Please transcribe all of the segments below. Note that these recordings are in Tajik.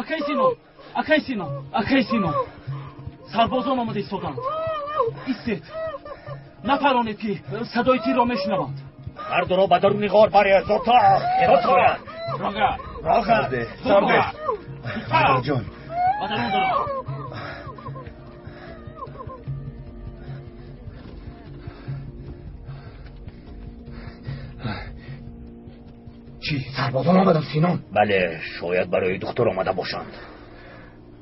Акай Сино, акай Сино, акай Сино. Сарбозон омада истоданд. Истед. Нафаронед ки садои тирро мешунаванд. Ҳар дуро ба даруни ғор баред, зудтар! Зудтар! Рога! Рога! Сарде! Модарҷон! Ба дарун даро! Чӣ, сарбозон омаданд, Синон? Бале, шояд барои духтур омада бошанд.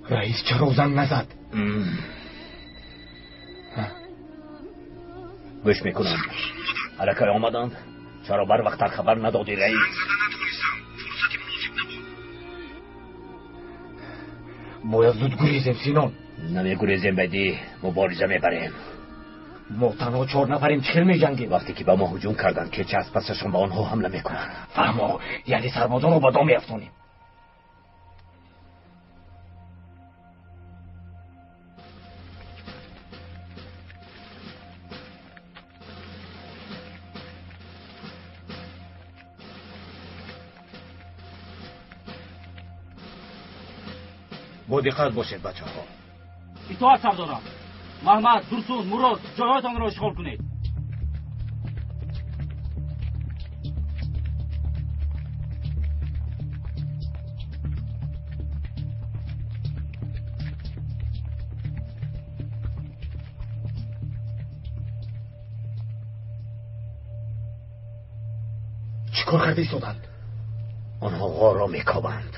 Раис чаро занг назад? Гӯш мекунам. Аллакай омаданд. Чаро барвақттар хабар надодӣ, раис? Бояд зуд гурезем, Синон. Намегурезем, баъди мубориза мебарем. Мо танҳо 4 нафарем, чӣ хел меҷангем? Вақте ки ба мо ҳуҷум карданд, кеча аз пасашон ба онҳо ҳамла мекунанд. Фаҳмо, яъне сарбозонро ба дом меафтонем. Бо диққат бошед, бачаҳо. Итоат, сардорам. Маҳмад, Дурсун, Мурод, ҷойҳоятонро ишғол кунед. Чӣ кор карда истоданд? Онҳо ғорро мекобанд.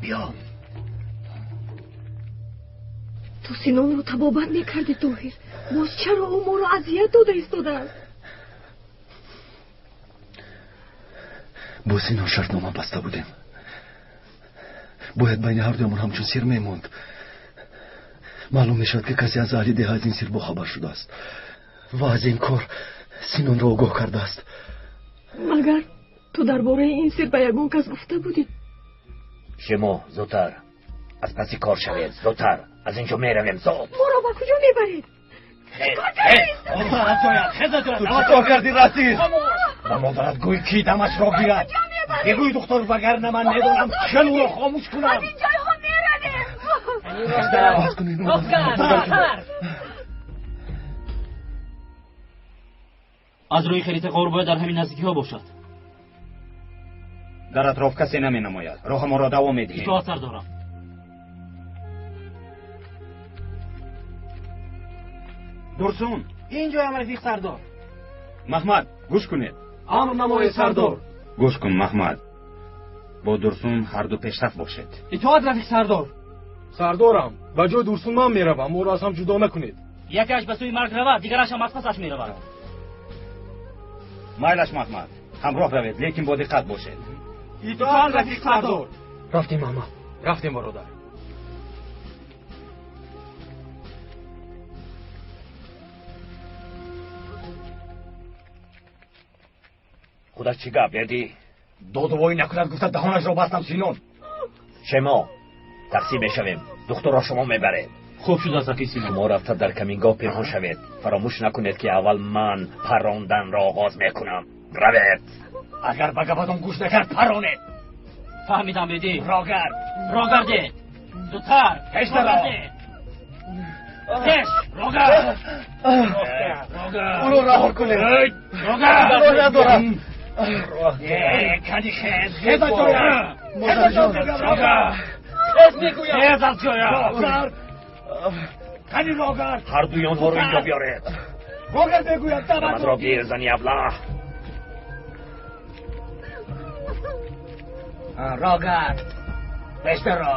Биё. Ту Синонро табобат мекардӣ, Тоҳир. Боз чаро ӯ моро азият дода истодааст? Бо Синон шартнома баста будем. Бояд байни ҳардуямон ҳамчун сир мемонд. Маълум мешавад, ки касе аз аҳли деҳа аз ин сир бохабар шудааст ва аз ин кор Синонро огоҳ кардааст. Магар ту дар бораи ин сир ба ягон кас гуфта будӣ? Шумо зудтар аз паси кор шавед, зудтар аз ин ҷо меравем, зуд. Моро ба куҷо мебаред? Ту чӣ кор кардӣ, Расид? Ба модарат гӯй, ки дамашро гирад. Бигӯй духтур, вагарна ман медонам чӣ ӯро хомӯш кунам. Аз ин ҷойҳо меравем. Бас кунед. Аз рӯи харита ғор бояд дар ҳамин наздикиҳо бошад. Дар атроф касе наменамояд. Роҳамонро давом медиҳем. Итоат, сардорам. Дурсун, инҷоям, рафиқ сардор. Маҳмад, гӯш кунед. Амр намоед, сардор. Гӯш кун, Маҳмад. Бо Дурсун ҳарду пешрафт бошед. Итоат, рафиқ сардор. Сардорам, ба ҷои Дурсун ман меравам, моро аз ҳам ҷудо накунед. Якеаш ба сӯи марг равад, дигараш ҳам аз пасаш меравад. Майлаш, Маҳмад, ҳамроҳ равед, лекин бо диққат бошед. Итоат, рафиқ сардор. Рафтем, Маҳмад. Рафтем, бародар. Худаш чӣ гап бердӣ? Додувоӣ накунад гуфта даҳонашро бастам, Синон. Шемо, тақсим мешавем. Духтурро шумо мебаред. Хуб шудааст, акай Синон. Шумо рафта дар камингоҳ пинҳон шавед. Фаромӯш накунед, ки аввал ман парронданро оғоз мекунам. Равед. Агар ба гапатон гӯш накард, парронед. Фаҳмидам, бедӣ. Рогард. Рогардед. Зудтар. Пеш даро. Пеш. Рогард. Ӯро раҳо кунед. Рогард. Роҳ надорам. Кани хез. Хез аз ҷоя. Модарҷон. Рогард. Хез мегӯям. Хез аз ҷоя. Рогард. Кани рогард. Ҳардуи онҳоро инҷо биёред. Рогард мегӯям. Даматро гир, зани аблаҳ. Рогард. Пеш даро.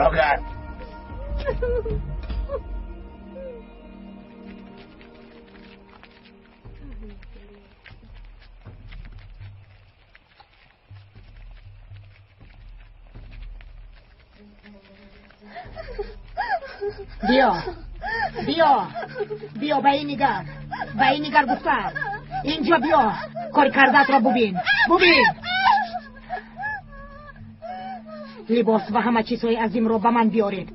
Рогард. Биё, биё, биё, ба ин нигар, ба ин нигар гуфтам. Инҷо биё, кори кардаатро бубин, бубин. Либос ва ҳама чизҳои азимро ба ман биёред.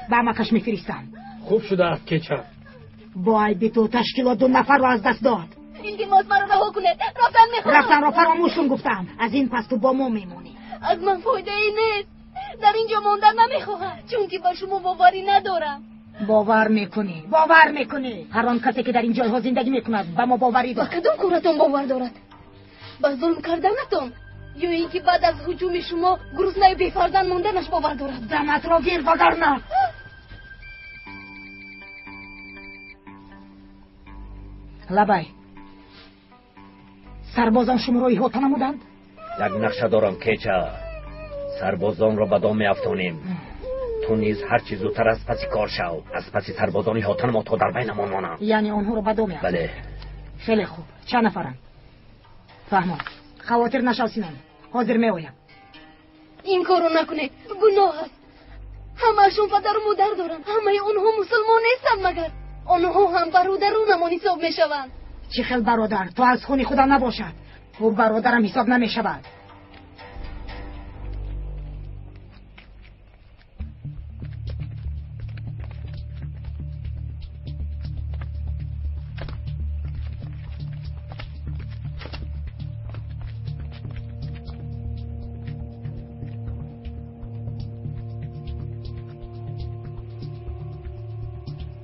Ба амакаш мефиристам. Хуб шудааст, кеча. Бо айби ту ташкилот 2 нафарро аз даст дод. Илтимос, маро раҳо кунед. Рафтан мехоҳам. Рафтанро фаромӯш кун гуфтам. Аз ин пас ту бо мо мемонӣ. Аз ман фоидае нест. Дар инҷо мондан намехоҳам, чунки ба шумо боварӣ надорам. Бовар мекунӣ, бовар мекунӣ. Ҳар он касе ки дар ин ҷойҳо зиндагӣ мекунад ба мо боварӣ дорад. Ба кадом коратон бовар дорад? Ба зулм карданатон ё ин ки баъд аз ҳуҷуми шумо гуруснаю бефарзанд монданаш бовар дорад? Даматро гир, вагарна. Лабай, сарбозон шуморо иҳота намуданд? Як нақша дорам, кеча. Сарбозонро ба дом меафтонем. Ту низ ҳарчи зудтар аз паси кор шав. Аз паси сарбозон иҳота намо то дар байнамон монанд. Яъне онҳоро ба дом меафтонем? Бале. Хеле хуб. Чанд нафаранд? Фаҳмон. Хавотир нашав, Синон. Ҳозир меоям. Ин корро накунед. Гуноҳ аст. Ҳамаашон падару модар доранд. Ҳамаи онҳо мусулмон нестанд магар? Онҳо ҳам бародаронамон ҳисоб мешаванд. Чӣ хел бародар? То аз хуни худам набошад. Ӯ бародарам ҳисоб намешавад.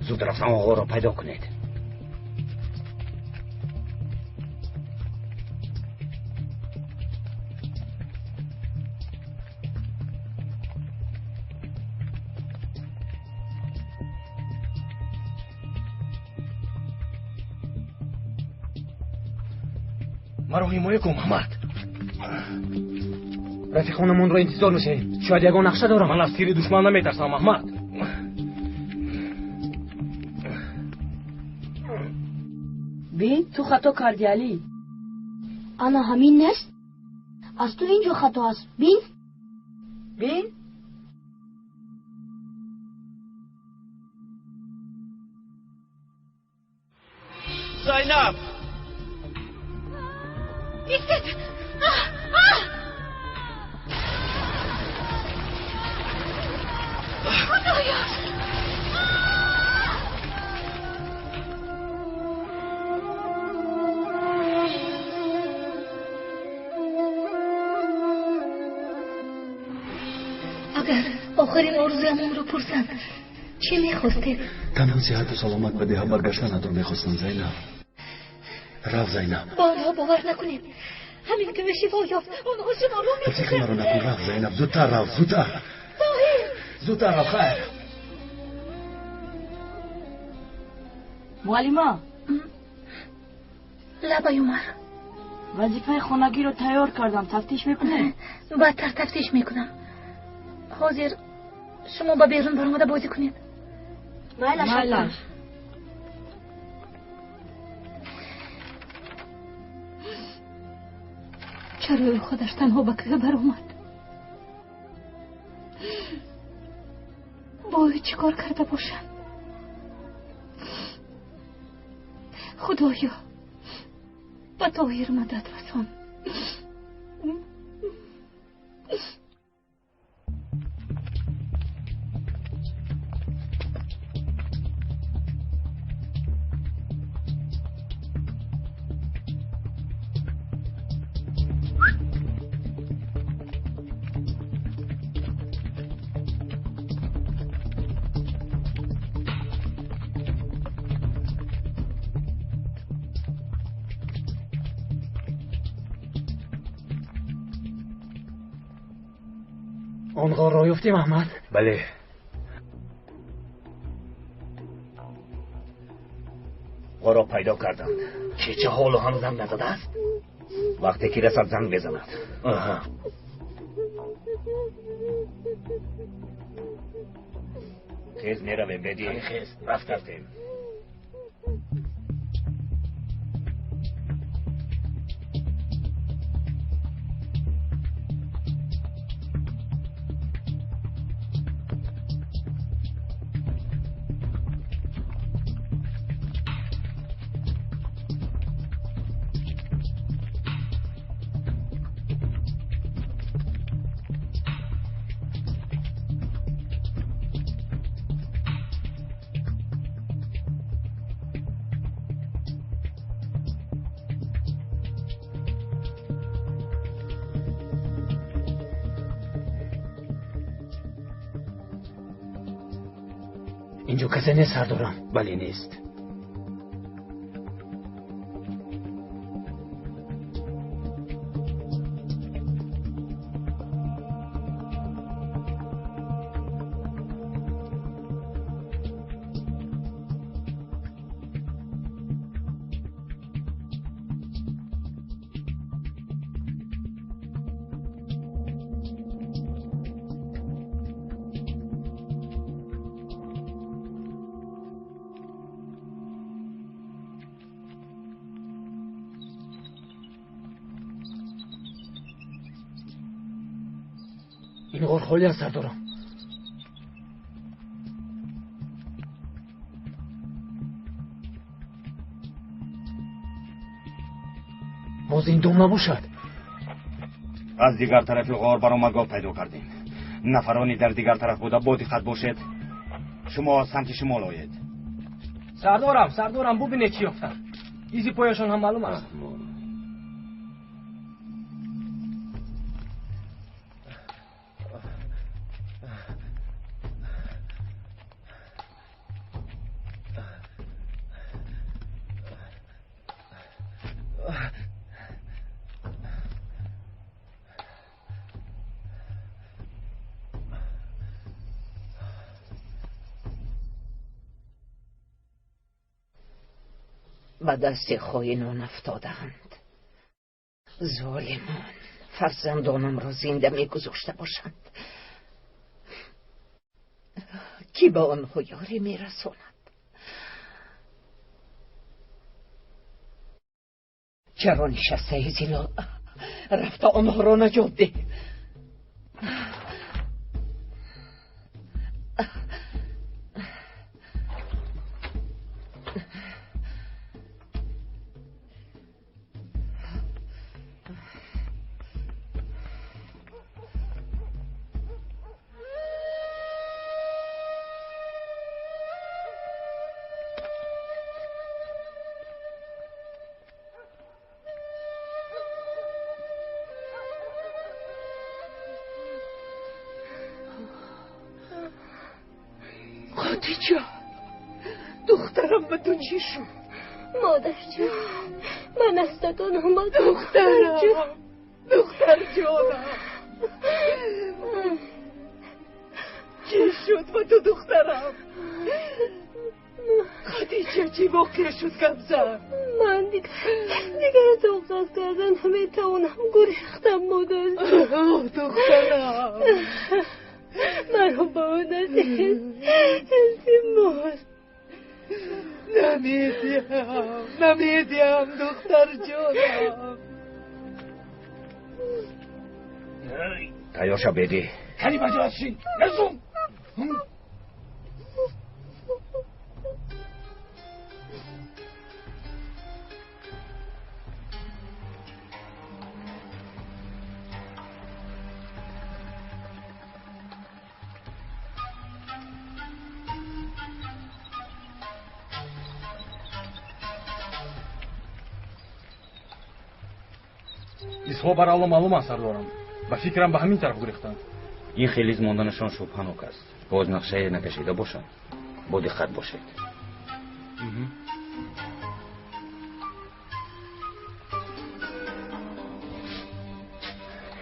Зуд рафтан оғоро пайдо кунед. Маро ҳимоя кун, Маҳмад. Рафиқонамонро интизор мешавем. Шояд ягон нақша дорам. Ман аз тири душман наметарсам, Маҳмад. Бин, ту хато кардӣ, Алӣ. Ана ҳамин нест? Аз ту инҷо хато аст. Бин? Бин? Зайнаб! Истед! Худоё! Агар охирин орзуямонро пурсанд, чӣ мехостед? Танҳо сиҳату саломат ба деҳа баргаштанатро мехостам, Зайнаб. Рав, Зайнаб. Ба онҳо бовар накунед. Ҳамин ки шифо ёфт, онҳо шуморо мекушанд. Фикри маро накун, рав, Зайнаб. Зудтар рав, зудтар. Тоҳир! Зудтар рав, хайр. Муаллима. Лабай, Умар. Вазифаи хонагиро тайёр кардам. Тафтиш мекунед? Баъдтар тафтиш мекунам. Ҳозир шумо ба берун баромада бозӣ кунед. Майлаш. Майлаш. Чаро ӯ худаш танҳо ба кӯҳ баромад? Бо ӯ чӣ кор карда бошам? Худоё, ба Тоҳир мадад расон. Он ғорро ёфтем, Аҳмад? Бале. Ғорро пайдо карданд. Чеча ҳоло ҳам занг назадааст? Вақте ки расад занг мезанад. Аҳа. Хез меравем, беди. Хез, рафтем. Инҷо касе нест, сардорам. Бале, нест. Ин ғор холӣ аст, сардорам. Боз ин дом набошад. Аз дигар тарафи ғор баромадгоҳ пайдо кардем. Нафароне дар дигар тараф буда, бо диққат бошед. Шумо аз самти шимол оед. Сардорам, сардорам, бубинед чӣ ёфтам. Изи пояшон ҳам маълум аст. Ба дасти хоинон афтодаанд. Золимон фарзандонамро зинда мегузошта бошанд. Кӣ ба онҳо ёрӣ мерасонад? Чаро нишастаи зилол? Рафта онҳоро наҷот деҳ. خدیجه، دخترم به تو چی شد؟ مادر جان، من از دادان آمدم. دخترم، دختر جانم، چی شد با تو دخترم؟ خدیجه چی واقع شد کمزم؟ من دیگر طاقت کردن نمیتوانم، گریختم مادر جان. دخترم، مرا با اون التماس. نمیدیم، نمیدیم دختر جانم. تیار شو بیدی. کلی بجا شین نزوم. Изҳо баралло маълум аст, сардорам. Ба фикрам ба ҳамин тараф гурехтанд. Ин хеле из монданашон шубҳанок аст. Боз нақшае накашида бошанд. Бо диққат бошед.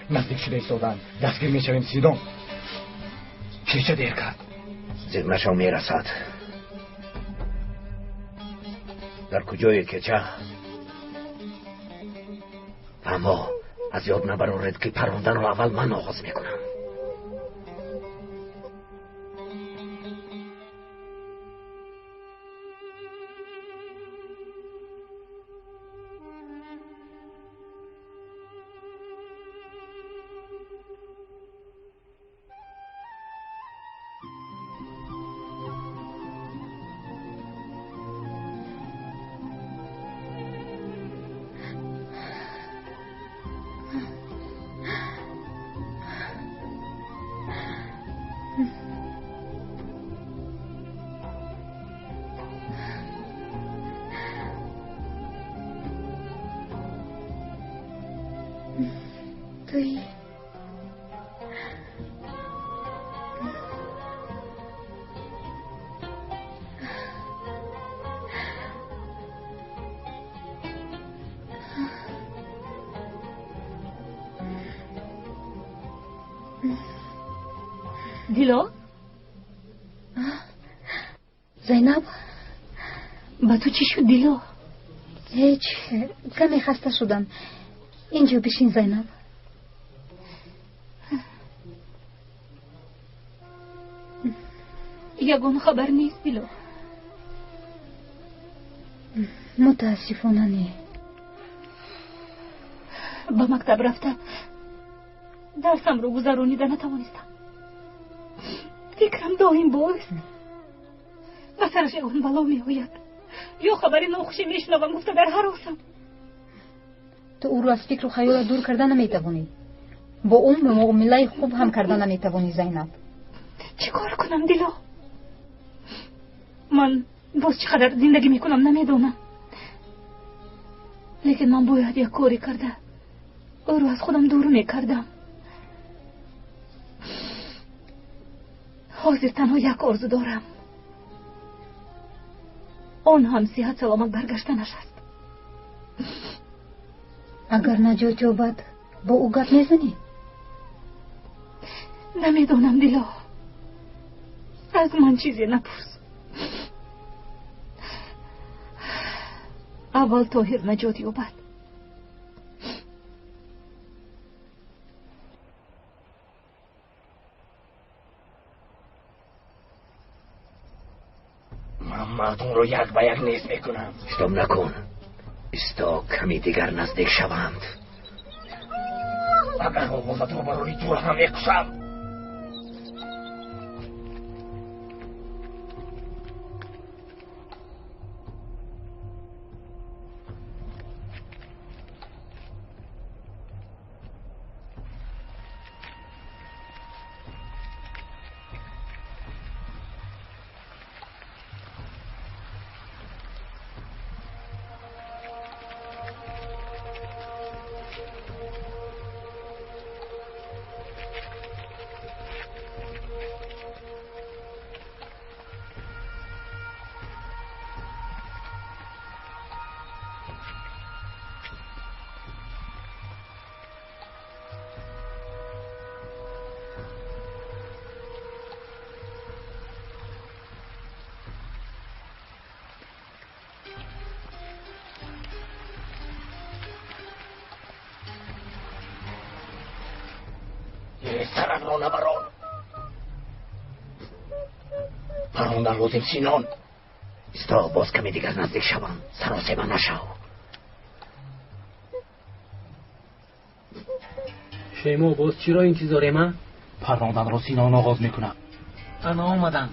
Наздик шуда истоданд. Дастгир мешавем, Сидон. Кеча дер кард. Зиқ нашав, мерасад. Дар куҷое кеча? Аммо аз ёд набароред, ки парронданро аввал ман оғоз мекунам. Туи. Дило? Зайнаб, ба ту чӣ шуд, Дило? Ҳеҷ, каме хаста шудам. Инҷо бишин, Зайнаб. Ягон хабар нест, Дило? Мутаассифона, не. Ба мактаб рафта дарсамро гузаронида натавонистам. Фикрам доим бост. Ба сараш ягон бало меояд ё хабари нохуше мешунавам, гуфта дар ҳаросам. Ту ӯро аз фикру хаёлат дур карда наметавонӣ. Бо ӯ муомилаи хуб ҳам карда наметавонӣ, Зайнаб. Чӣ кор кунам, Дило? Ман боз чӣ қадар зиндагӣ мекунам, намедонам, лекин ман бояд як коре карда ӯро аз худам дур мекардам. Ҳозир танҳо як орзу дорам, он ҳам сиҳат саломат баргаштанаш аст. Агар наҷот ёбад, бо ӯ гап мезанӣ? Намедонам, Дило, аз ман чизе напурс. Аввал Тоҳир наҷот ёбад. Ман мардумро як ба як нест мекунам. Шитоб накун, исто, ками дигар наздик шаванд. Агар овозатро барои туро ҳам мекушам. Сарамро набарон. Парондан лозим, Синон. Исто, боз ками дигар наздик шаванд, саросема нашав. Шемо, боз чиро интизорем, а? Парронданро Синон оғоз мекунад. Ана омаданд.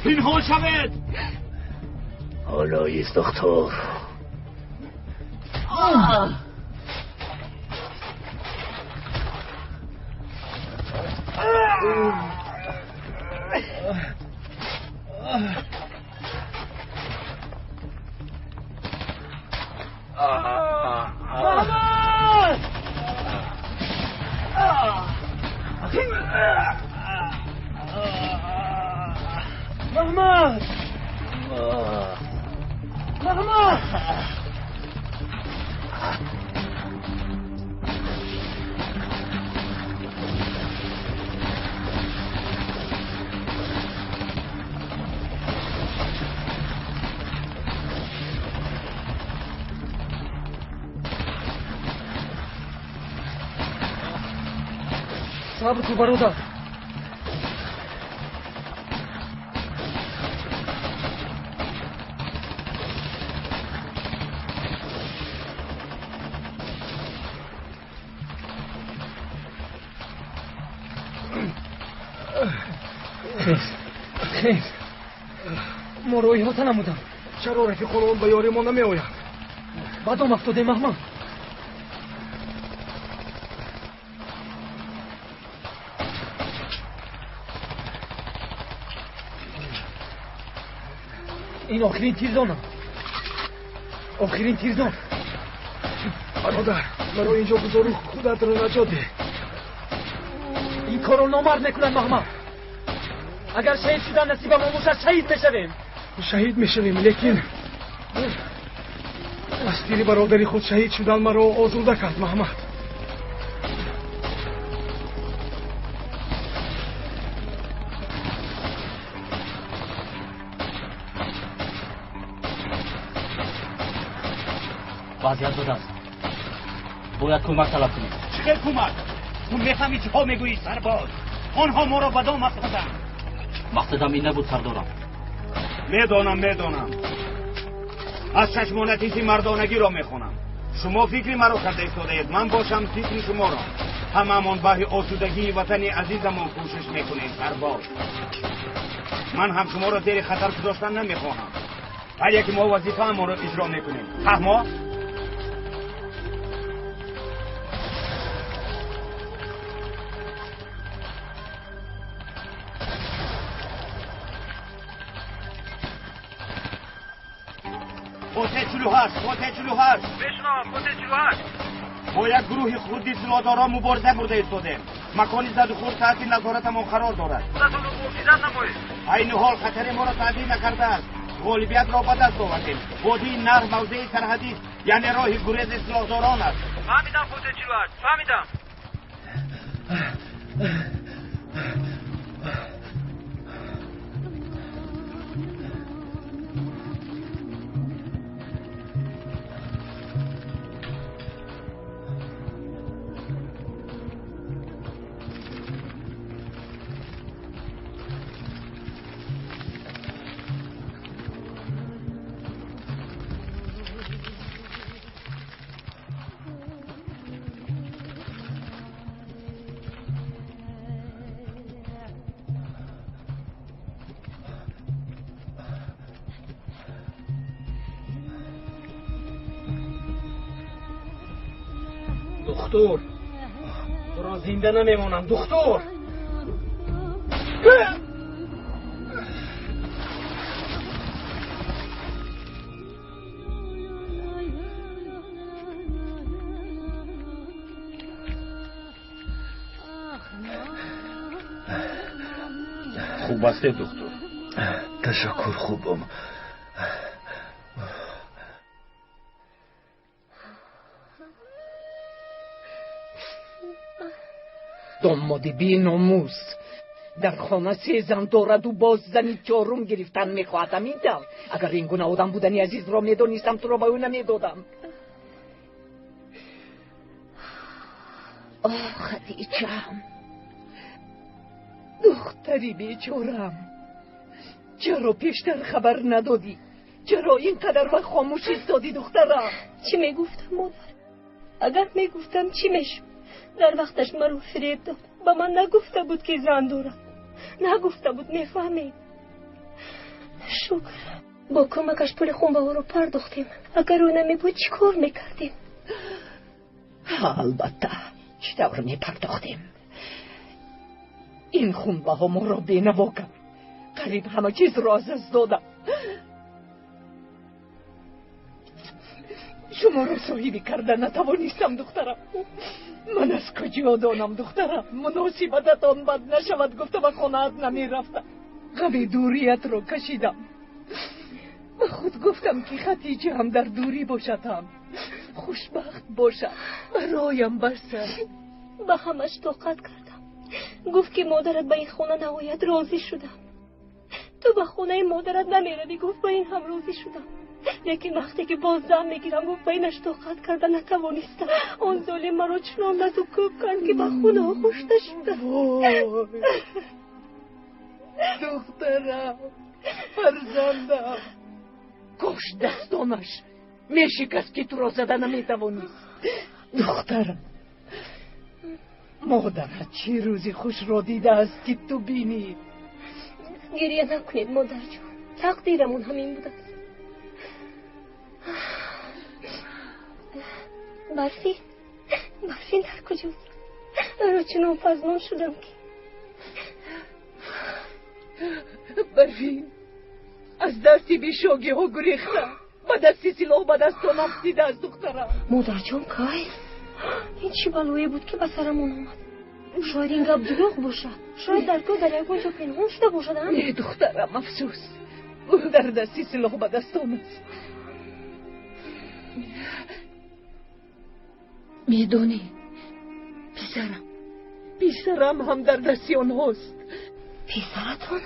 پنهان شوید. حالا ایست دکتر. محمد، محمد، صبر کن برادر. خیز، моро иҳота намудам. Чаро рафиқонамон ба ёри мо намеоянд? Ба дом афтодем, Маҳмад. Ин охирин тирдон, охирин тирдон. Бародар, маро инҷо гузору худатро наҷот деҳ. Ин корро номард мекунад, Маҳмад. Агар шаҳид шудан насибамон бошад, шаҳид мешавем. Шаҳид мешавем, лекин аз тири бародари худ шаҳид шудан маро озурда кард, Маҳмад. Вазъият бад аст, бояд кӯмак талаб кунем. Чӣ хел кӯмак? Ту мефаҳмӣ чӣ ҳо мегӯӣ, сарбоз? Онҳо моро ба дом афтоданд. Мақсадам ин набуд, сардорам. Медонам, медонам. Аз чашмонатиси мардонагиро мехонам. Шумо фикри маро карда истодаед, ман бошам фикри шуморо. Ҳамаамон баҳри осудагии ватани азизамон кӯшиш мекунем, сарбоз. Ман ҳам шуморо зери хатар гузоштан намехоҳам. Ҳар яке мо вазифаамонро иҷро мекунем. Фаҳмо? Фотеҳ 48, Фотеҳ 48. Бишнавам, Фотеҳ 48. Бо як гурӯҳи хурди силоҳдорон мубориза бурда истодем. Макони задухӯрд таҳти назоратамон қарор дорад. Худатонро муҳофизат намоед. Айни ҳол хатаре моро таҳдид накардааст. Ғолибиятро ба даст овардем. Водии Наҳр мавзеи сарҳадист, яъне роҳи гурези силоҳдорон аст. Фаҳмидам, Фотеҳ 48, фаҳмидам. Духтур, туро зинда намемонам, духтур. Хуб ҳастед, духтур? Ташаккур, хубам. Домоди беномус дар хона се зан дораду боз зани чорум гирифтан мехоҳад. Ҳамин тавр, агар ин гуна одам будани азизро медонистам, туро ба ӯ намедодам. Оҳ, Хадичам, духтари бечорам, чаро пештар хабар надодӣ? Чаро ин қадар вақт хомӯш истодӣ, духтарам? Чӣ мегуфтам, модар? Агар мегуфтам, чӣ мешуд? Дар вақташ маро фиреб дод. Ба ман нагуфта буд, ки зан дорад. Нагуфта буд, мефаҳмед. Шукр, бо кӯмакаш пули хунбаҳоро пардохтем. Агар ӯ намебуд, чӣ кор мекардем? Албатта, чӣ тавр мепардохтем? Ин хунбаҳо моро бенаво кард. Қариб ҳама чизро аз даст додам. Шуморо соҳибӣ карда натавонистам, духтарам. Ман аз куҷо донам, духтарам? Муносибататон бад нашавад гуфта ба хонаат намерафтам. Ғами дуриятро кашидам. Ба худ гуфтам, ки Хатиҷа ҳам дар дурӣ бошад, ҳам хушбахт бошад. Бароям бас аст. Ба ҳамаш тоқат кардам. Гуфт, ки модарат ба ин хона наояд, розӣ шудам. Ту ба хонаи модарат намеравӣ, гуфт, ба ин ҳам розӣ шудам. Лекин вақте ки боз зан мегирам, гуфт, ба инаш тоқат карда натавонистам. Он золим маро чунон лату кӯб кард, ки ба хун оғушта шудам. Духтарам, фарзандам, кош дастонаш мешикаст, ки туро зада наметавонист. Духтарам, модарат чӣ рӯзи хушро дидааст, ки ту бинӣ? Гиря накунед, модарҷон, тақдирамон ҳамин будааст. Барфин, Барфин дар куҷост? Ӯро чунон пазмон шудам ки. Барфин аз дасти бешогиҳо гурехта, ба дасти силоҳ ба дастон афтидааст, духтарам. Модарҷон, кай? Ин чӣ балое буд, ки ба сарамон омад? Шояд ин гап дурӯғ бошад. Шояд дар кӯҳ дар ягон ҷо пинҳон шуда бошад, а? Не, духтарам, афсӯс. Ӯ дар дасти силоҳ ба дастон аст. Медонӣ, писарам, писарам ҳам дар дасти онҳост. Писаратон?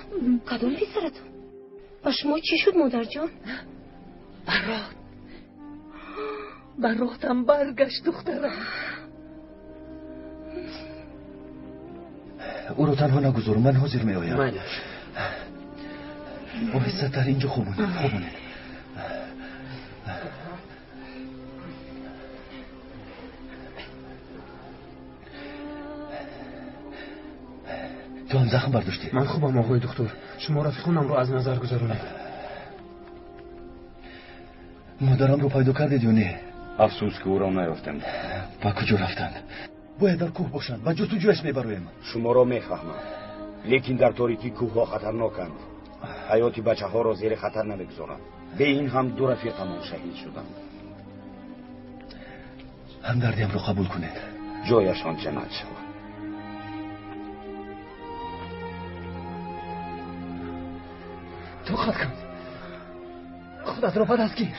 Кадом писаратон? Ба шумо чӣ шуд, модарҷон? Барот. Баротам баргашт, духтарам. Ӯро танҳо нагузор, ман ҳозир меоям. Майлаш. Оҳистатар инҷо хобонед, хобонед. Ту ҳам захм бардоштӣ? Ман хубам, оғои духтур. Шумо рафиқонамро аз назар гузаронед. Модарамро пайдо кардед ё не? Афсӯс, ки ӯро наёфтем. Ба куҷо рафтанд? Бояд дар кӯҳ бошанд. Ба ҷустуҷӯяш мебароем. Шуморо мефаҳмам, лекин дар торикӣ кӯҳҳо хатарноканд. Ҳаёти бачаҳоро зери хатар намегузорам. Бе ин ҳам ду рафиқамон шаҳид шуданд. Ҳамдардиамро қабул кунед. Ҷояшон ҷаннат шавад. Тоқат кун, худатро ба даст гир.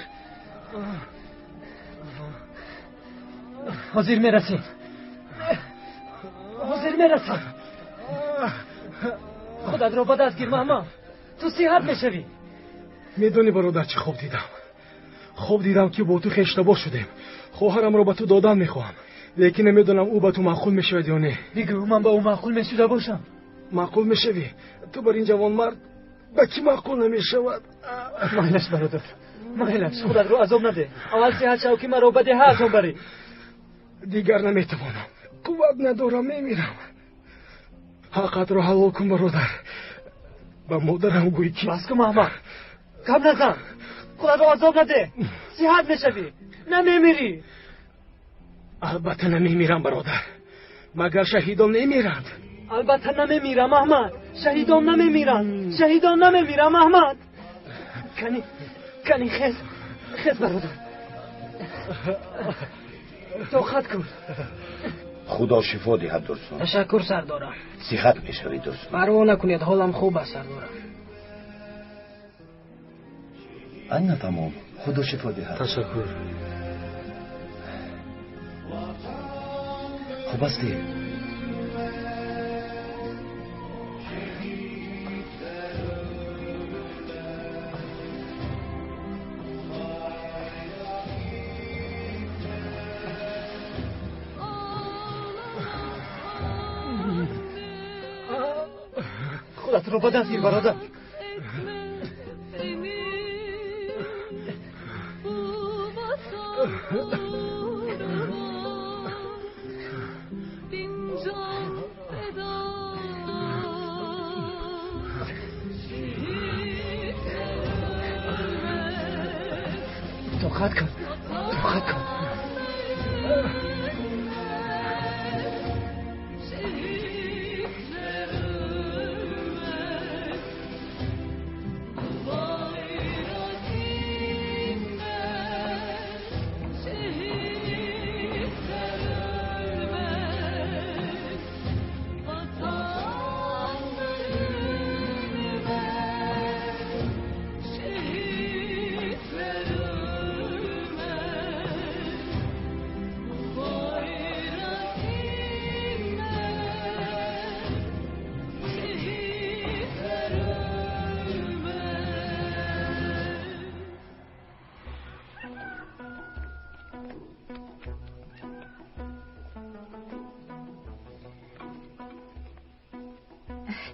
Ҳозир мерасем, ҳозир мерасам. Худатро ба даст гир, Маҳмад, ту сиҳат мешавӣ. Медонӣ, бародар, чӣ хоб дидам? Хоб дидам, ки бо ту хештабор шудем. Хоҳарамро ба ту додан мехоҳам, лекин намедонам ӯ ба ту маъқул мешавад ё не. Бигӯ, ман ба ӯ маъқул мешуда бошам? Маъқул мешавӣ. Ту бар ин ҷавонмард ба кӣ маъқул намешавад? Майлаш, бародар, майлаш, худатро азоб наде. Аввал сиҳат шав, ки маро ба деҳа азоб барӣ. Дигар наметавонам, қувват надорам, мемирам. Ҳаққатро ҳалол кун, бародар. Ба модарам гӯй ки. Бас кун, Маҳмад, гап назан. Худатро азоб наде, сиҳат мешавӣ, намемирӣ. Албатта намемирам, бародар. Магар шаҳидон намемиранд? Албатта намемирам, Аҳмад. Шаҳидон намемиранд, шаҳидон намемирам, Аҳмад. Кани, кани, хез, хез, бародар, тоқат кун. Худо шифо диҳад, Дурсун. Ташаккур, сардорам. Сиҳат мешавӣ, Дурсун. Парво накунед, ҳолам хуб аст, сардорам. Ана тамом, худо шифо диҳад. Ташаккур. Хуб ҳастӣ? Худатро ба даст гир, бародар. Тоқат кун, тоқат кун.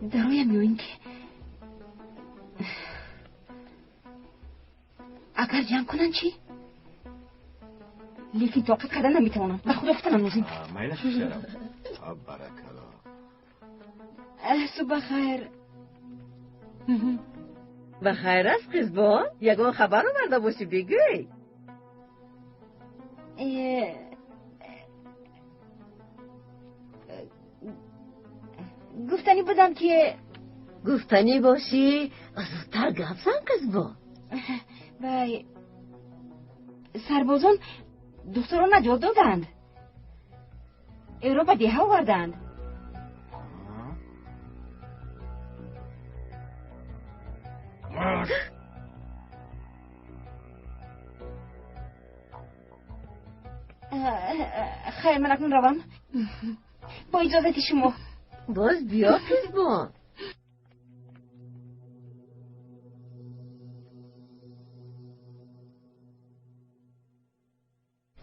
Дароям ё ин ки агар ҷанг кунанд чӣ? Лекин тоқат кардан наметавонам. Ба худо гуфтанам лозим. Майлаш, писарам. Баракалло. Субҳ бахайр. Ба хайр аст, қизбон? Ягон хабар оварда бошӣ, бигӯй. Гуфтанӣ будам ки гуфтанӣ бошӣ, зудтар гап зан, қизбо. Вай, сарбозон духтарро наҷот доданд, ӯро ба деҳа оварданд. Хайр, ман акнун равам, бо иҷозати шумо. Боз биё, қизбо.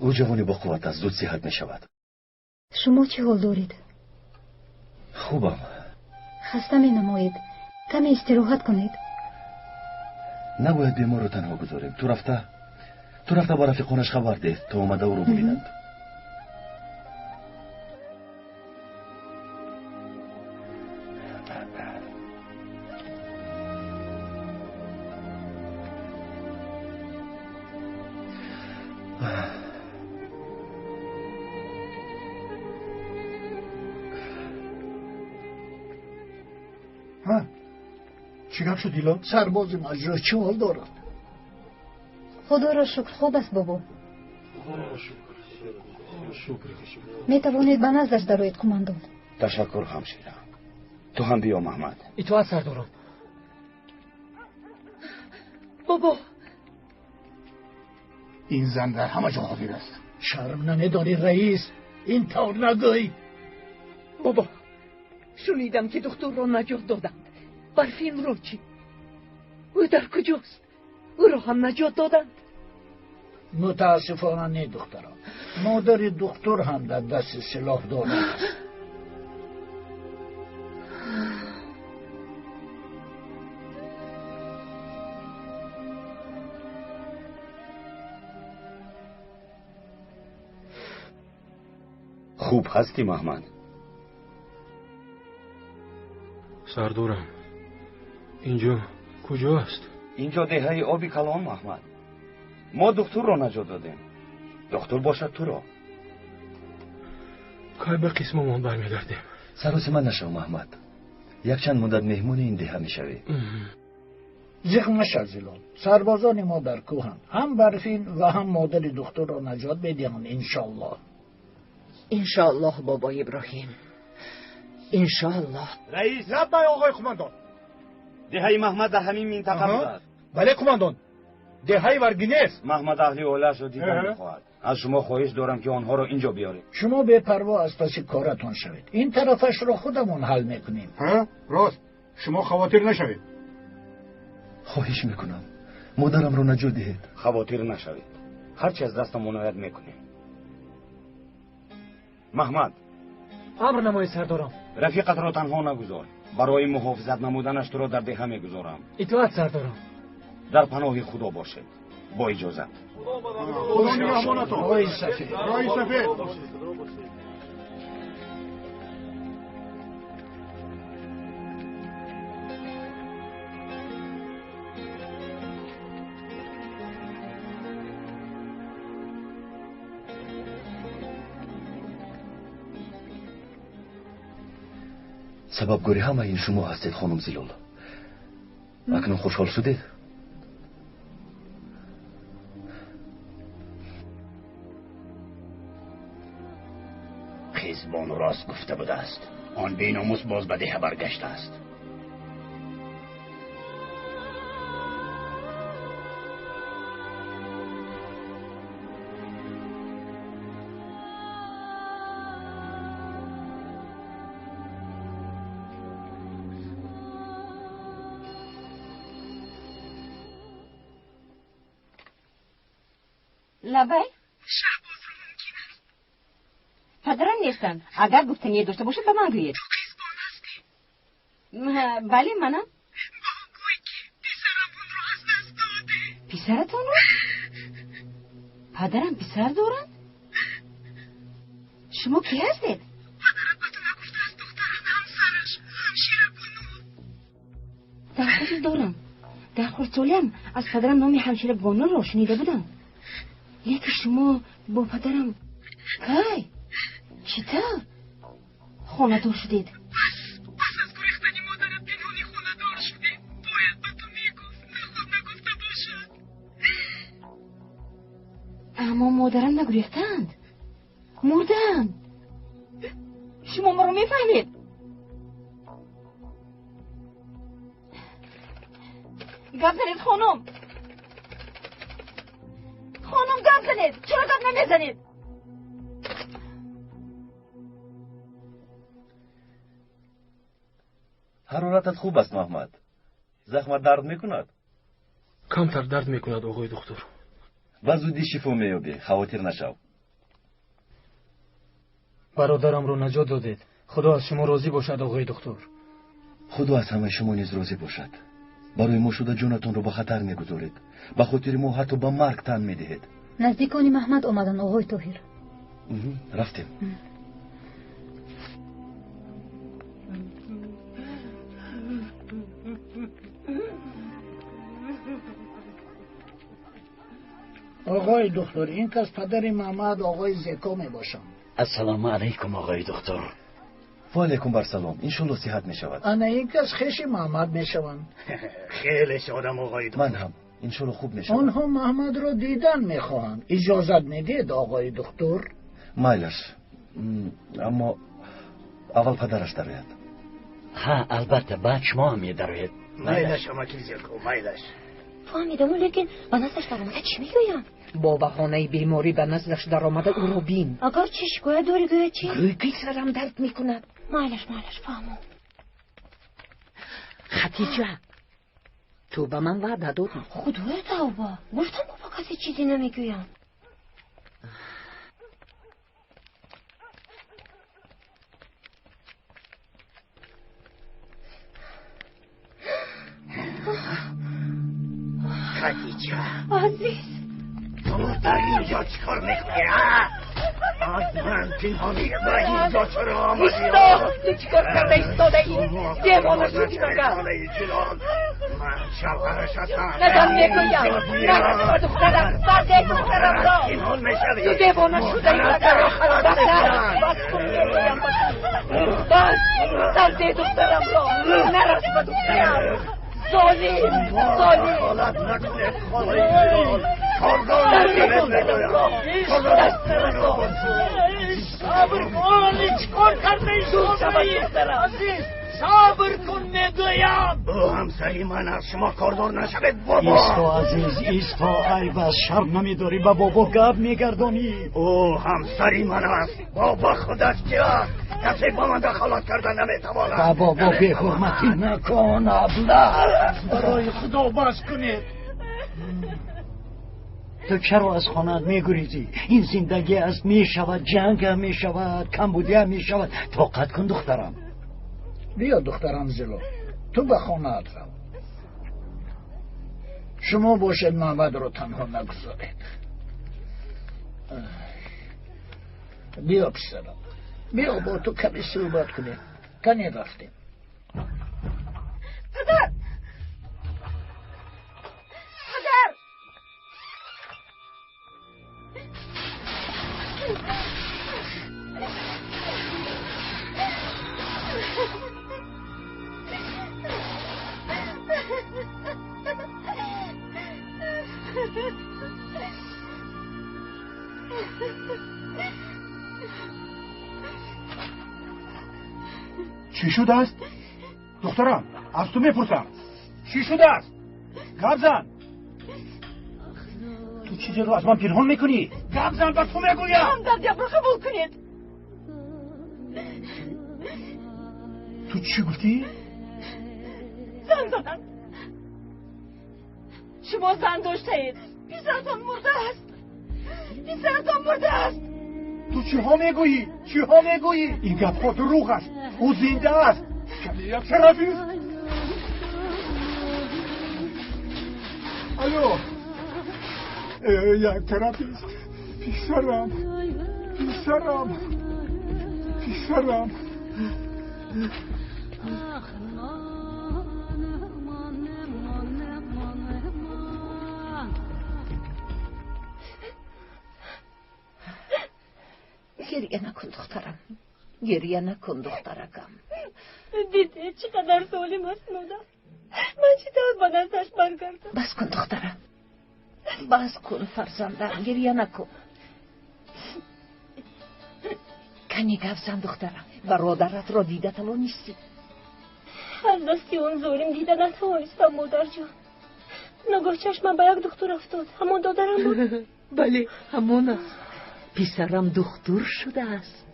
Ӯ ҷавони боқувват аст, зуд сиҳат мешавад. Шумо чӣ ҳол доред? Хубам. Хаста менамоед, каме истироҳат кунед. Набояд беморро танҳо гузорем. Ту рафта ба рафиқонаш хабар деҳ, то омада ӯро бибинанд. Чӣ гап шуд, Ҳилол? Сарбози маҷрӯҳ чӣ ҳол дорад? Худоро шукр, хуб аст, бобо. Метавонед ба наздаш дароед, қумандон. Ташаккур, ҳамшира. Ту ҳам биё, Маҳмад. Итоат, сардорам. Бобо, ин зан дар ҳама ҷо ҳозир аст. Шарм намедорӣ, раис? Ин тавр нагӯй. Бобо, шунидам ки духтурро наҷот доданд. Барфинро чӣ? Ӯ дар куҷост? Ӯро ҳам наҷот доданд? Мутаассифона не, духтарон. Модари духтур ҳам дар дасти силоҳдорон аст. Хуб ҳастӣ, Маҳмад? Сардорам, инҷо куҷо аст? Инҷо деҳаи Оби Калон, Маҳмад. Мо духтурро наҷот додем. Духтур бошад туро. Кай ба қисмамон бармегардем? Саросима нашав, Маҳмад. Якчанд муддат меҳмони ин деҳа мешавӣ. Зиқ машав, Зилол. Сарбозони мо дар кӯҳанд. Ҳам Барфин ва ҳам модари духтурро наҷот медиҳанд, иншоаллоҳ. Иншоаллоҳ, бобои Иброҳим, иншоаллоҳ. Раис! Лаббай, оғои қумандон. Деҳаи Маҳмад дар ҳамин минтақа будааст. Бале, қумандон, деҳаи Варгинес. Маҳмад аҳли оилаашро дидан мехоҳад. Аз шумо хоҳиш дорам, ки онҳоро инҷо биёред. Шумо бепарво аз паси коратон шавед, ин тарафашро худамон ҳал мекунем. Рост, шумо хавотир нашавед. Хоҳиш мекунам, модарамро наҷот диҳед. Хавотир нашавед, ҳарчи аз дастамон ояд мекунем. Маҳмад! Амр намоед, сардорам. Рафиқатро танҳо нагузор. Барои муҳофизат намуданаш туро дар деҳа мегузорам. Итоат, сардорам. Дар паноҳи Худо бошед. Бо иҷозат. Худо нигаҳбонатон. Роҳи сафед. Роҳи сафед. Сабабгори ҳамаи ин шумо ҳастед, хонум Зилол. Акнун хушҳол шудед? Қизбону рост гуфта будааст. Он беномус боз ба деҳа баргаштааст. Лабай, Шаҳбозро мумкин аст? Падарам нестанд. Агар гуфтание дошта бошад, ба ман гӯед. Ту қизбон ҳастӣ? Бале, манам. Ба ӯ гӯй, ки писарамонро аз даст додем. Писаратонро? Падарам писар доранд? Шумо кӣ ҳастед? Падарат ба ту нагуфтааст, духтарам, ҳамсараш ҳамшира Бону. Дар хотир дорам, дар хурдсолиам аз падарам номи ҳамшира Бонуро шунида будам. Лекин шумо бо падарам кай, чӣ тавр хонадор шудед? Пас аз гурехтаанд, мурдаанд. Шумо маро мефаҳмед? Гап занед, хонум! Хонум, гап занед! Чаро гап намезанед? Ҳароратат хуб аст, Маҳмад? Захмат дард мекунад? Камтар дард мекунад, оғои духтур. Ба зудӣ шифо меёбӣ, хавотир нашав. Бародарамро наҷот додед. Худо аз шумо розӣ бошад, оғои духтур. Худо аз ҳамаи шумо низ розӣ бошад. Барои мо шуда ҷонатонро ба хатар мегузоред. Ба хотири мо ҳатто ба марг тан медиҳед. Наздикони Маҳмад омаданд, оғои Тоҳир. Рафтем. Оғои духтур, ин кас падари Маҳмад, оғои Зеко мебошанд. Ассалому алайкум, оғои духтур. Ва алайкум барсалом. Иншолло сиҳат мешавад. Ана ин кас хеши Маҳмад мешаванд. Хеле шодам, оғои духтур. Ман ҳам. Иншолло хуб мешавад. Онҳо Маҳмадро дидан мехоҳанд. Иҷозат медиҳед, оғои духтур? Майлаш. Аммо аввал падараш дарояд. Ҳа, албатта, баъд шумо ҳам медароед. Майлаш, амаки Зеко, майлаш. Фаҳмидаму, лекин ба наздаш даромада чӣ мегӯям? Бо баҳонаи беморӣ ба наздаш даромада ӯро бин. Агар чӣ шикоят дорӣ, гӯяд чӣ? Гӯй ки сарам дард мекунад. Майлаш, майлаш, фаҳмам. Хатиҷа, ту ба ман ваъда додӣ. Худоя тавба, гуфтам ку ба касе чизе намегӯям. Хатиҷа, азиз, ту дар инҷо чӣ кор мекунӣ? Аз ман пинҳонӣ ба инҷо чаро омадӣ? Исто! Ту чӣ кор карда истодаӣ? Девона шудӣ магар? Ман шавҳараш ҳастам. Назан мегӯям, нарас ба духтарам, сарде духтарамро. Пинҳон мешавӣ. Ту девона шудаӣ магар? Бас, бас кун мегӯям ба ту. Бас, сарде духтарамро, нарас ба духтарам. Золим, золим. Дахолат накунед, холаи Зилол. Кордор Даст нарасон. Сабр кун, чӣ кор карда истодаӣ? Азиз, сабр кун мегӯям. Ӯ ҳамсари ман аст, шумо кордор нашавед, бобо. Исто, азиз, исто, айб аст, шарм намедорӣ, ба бобо гап мегардонӣ. Ӯ ҳамсари ман аст, бобо худаш ки аст? Касе ба ман дахолат карда наметавонад. Ба бобо беҳурматӣ накун, аблаҳ. Барои худо бас кунед. Ту чаро аз хонаат мегурезӣ? Ин зиндагӣ аст, мешавад, ҷанг ҳам мешавад, камбудӣ ҳам мешавад. Тоқат кун, духтарам. Биё, духтарам Зило, ту ба хонаат рав. Шумо бошед, Маҳмадро танҳо нагузоред. Биё, писарам, биё бо ту каме суҳбат кунем. Кане рафтем. Падар! Падар! Чӣ шудааст? Духтарам, аз ту мепурсам. Чӣ шудааст? Гап зан. Ту чизеро аз ман пинҳон мекунӣ? Гап зан, ба ту мегӯям. Ҳамдардиамро қабул кунед. Ту чӣ гуфтӣ? Зан задам. Шумо зан доштаед. Писаратон мурдааст. Писаратон мурдааст. Ту чиҳо мегӯӣ? Чиҳо мегӯӣ? Ин гапҳо дурӯғ аст. Ӯ зинда аст. Як тарафист. Алло. Як тарафист. Писарам. Писарам. Писарам. Гирья накун, духтарам. Гирья накун, духтаракам. Дидед чӣ қадар золим аст модар. Ман чӣ тавр ба наздаш баргардам? Бас кун, духтарам. Бас кун, фарзандам. Гирья накун. Кани гап зан, духтарам, бародаратро дида тавонистӣ? Аз дасти он золим дида натавонистам, модарҷон. Ногоҳ чашмам ба як духтур афтод. Ҳамон додарам буд? Бале, ҳамон аст. Писарам духтур шудааст.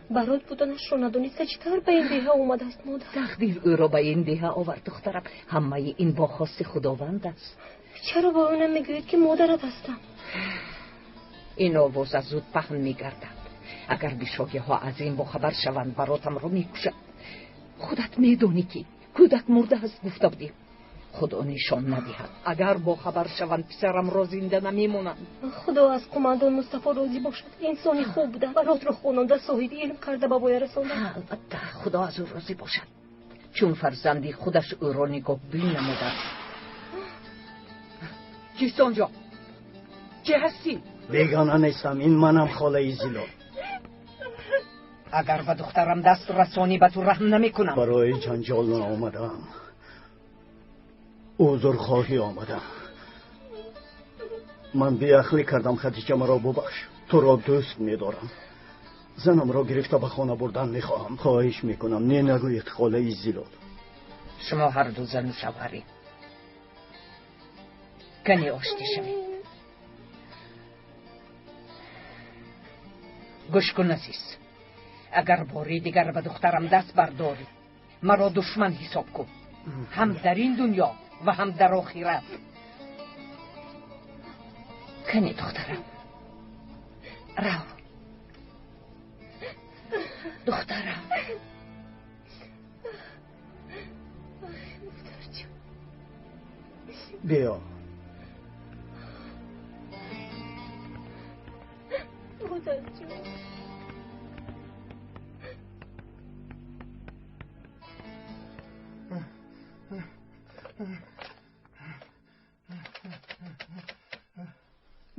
Барот буданашро надониста чӣ тавр ба ин деҳа омадааст, модар? Тақдир ӯро ба ин деҳа овард, духтарам. Ҳамаи ин бо хости Худованд аст. Чаро ба ӯ намегӯед, ки модарат ҳастам? Ин овоза зуд паҳн мегардад. Агар бишогиҳо аз ин бохабар шаванд, баротамро мекушанд. Худат медонӣ, ки кӯдак мурдааст гуфта будем. Худо нишон надиҳад, агар бохабар шаванд, писарамро зинда намемонанд. Худо аз қумандон Мустафо розӣ бошад. Инсони хуб буда, баротро хононда, соҳиби илм карда ба воя расонда. Албатта, Худо аз ӯ розӣ бошад, чун фарзанди худаш ӯро нигоҳбин намудааст. Кист онҷо? Ки ҳастӣ? Бегона нестам, ин манам, холаи Зило. Агар ба духтарам даст расонӣ, ба ту раҳм намекунам. Барои ҷанҷол наомадаам, узрхоҳӣ омадам. Ман беақлӣ кардам, Хадича, маро бубахш. Туро дӯст медорам. Занамро гирифта ба хона бурдан мехоҳам. Хоҳиш мекунам, не нагӯед, холаи Зилол. Шумо ҳарду зану шавҳаред, кане оштӣ шавед. Гӯш кун, азиз, агар бори дигар ба духтарам даст бардорӣ, маро душман ҳисоб кун, ҳам дар ин дунё ва ҳам дар охират. Кане, духтарам, рав, духтарам. Биё. Модарҷон.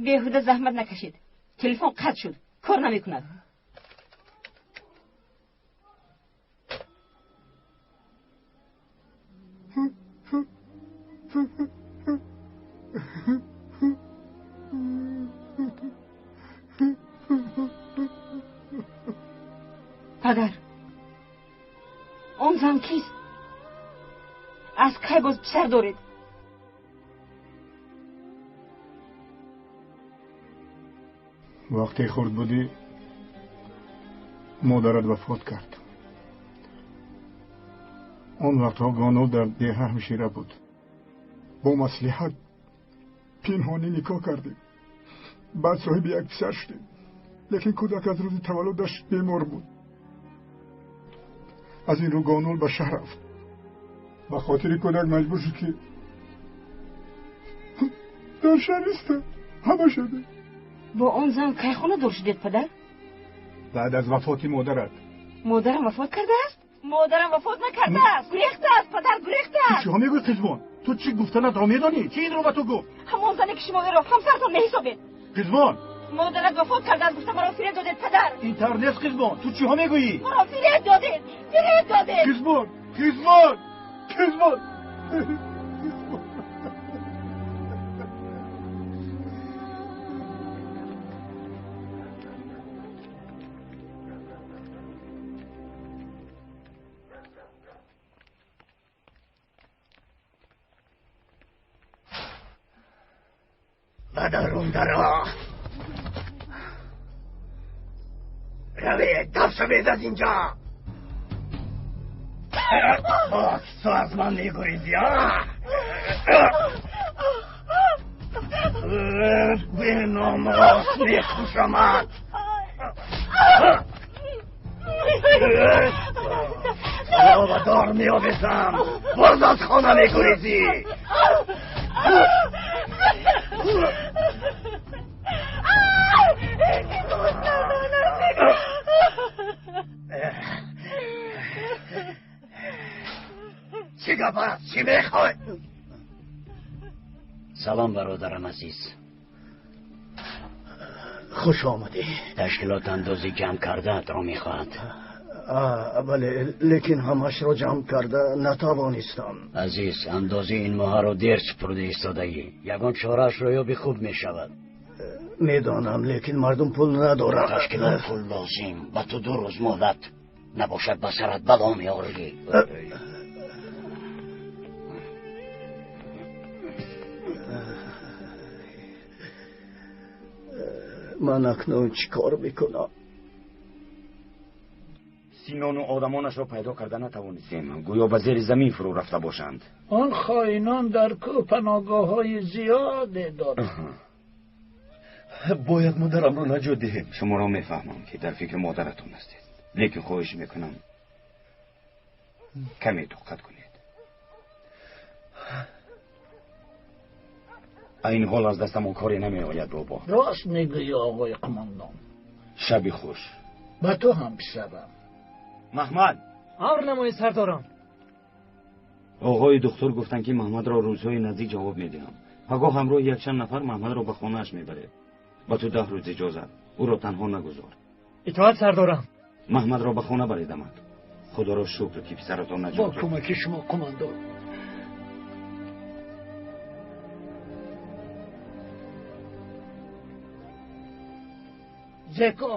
Беҳуда заҳмат накашед, телефон қатъ шуд, кор намекунад. Падар, он зан кист? Аз кай боз писар доред? Вақте хурд будӣ, модарат вафот кард. Он вақтҳо Гонул дар деҳа ҳамшира буд. Бо маслиҳат пинҳонӣ никоҳ кардем. Баъд соҳиби як писар шудем, лекин кӯдак аз рӯзи таваллудаш бемор буд. Аз ин рӯ Гонул ба шаҳр рафт. Ба хотири кӯдак маҷбур шуд, ки дар шаҳр истад. Ҳама шудем. Бо он зан кай хонадор шудед, падар? Баъд аз вафоти модарат. Модарам вафот кардааст? Модарам вафот накардааст, гурехтааст, падар, гурехтааст. Ту чиҳо мегӯӣ, Қизбон? Ту чӣ гуфтанатро медонӣ? Чӣ инро ба ту гуфт? Ҳамон зане, ки шумо ӯро ҳамсаратон меҳисобед. Қизбон, Модарат вафот кардааст гуфта, маро фиреб додед, падар. Ин тавр нест, Қизбон. Ту чиҳо мегӯӣ? Маро фиреб додед, фиреб додед. Қизбон, Қизбон, Қизбон! Ба дарун даро. Равед, даф шавед аз инҷо. Боз ту аз ман мегурезӣ, а? Беномус, мекушамат. Туро ба дор меовезам, боз аз хона мегурезӣ. Чӣ гап аст? Чӣ мехоҳӣ? Салом, бародарам азиз. Хуш омадӣ. Ташкилот андозӣ ҷамъ кардаатро мехоҳад. Бале, лекин ҳамашро ҷамъ карда натавонистам. Азиз, андози ин моҳаро дер супурда истодаӣ. Ягон чораашро ёби, хуб мешавад. Медонам, лекин мардум пул надорад. Ташкилот пул лозим. Ба ту 2 рӯз муҳлат. Набошад ба сарат бало меорӣ. Ман акнун чӣ кор мекунам? Синону одамонашро пайдо карда натавонистем. Гӯё ба зери замин фурӯ рафта бошанд. Он хоинон дар кӯҳ паноҳгоҳҳои зиёде доранд. Бояд модарамро наҷот диҳем. Шуморо мефаҳмам, ки дар фикри модаратон ҳастед, лекин хоҳиш мекунам каме тоқат кунед. Айни ҳол аз дастамон коре намеояд, бобо. Рост мегӯӣ, оғои қумондон. Шаби хуш. Ба ту ҳам, писарам. Маҳмад. Амр намоед, сардорам. Оғои духтур гуфтанд, ки Маҳмадро рӯзҳои наздик ҷавоб медиҳам. Пагоҳ ҳамроҳи якчанд нафар Маҳмадро ба хонааш мебаред. Ба ту 10 рӯз иҷозат. Ӯро танҳо нагузор. Итоат, сардорам. Маҳмадро ба хона баредамад. Худоро шукр, ки писаратон наҷот бо кӯмаки шумо, қумондон. Зеко,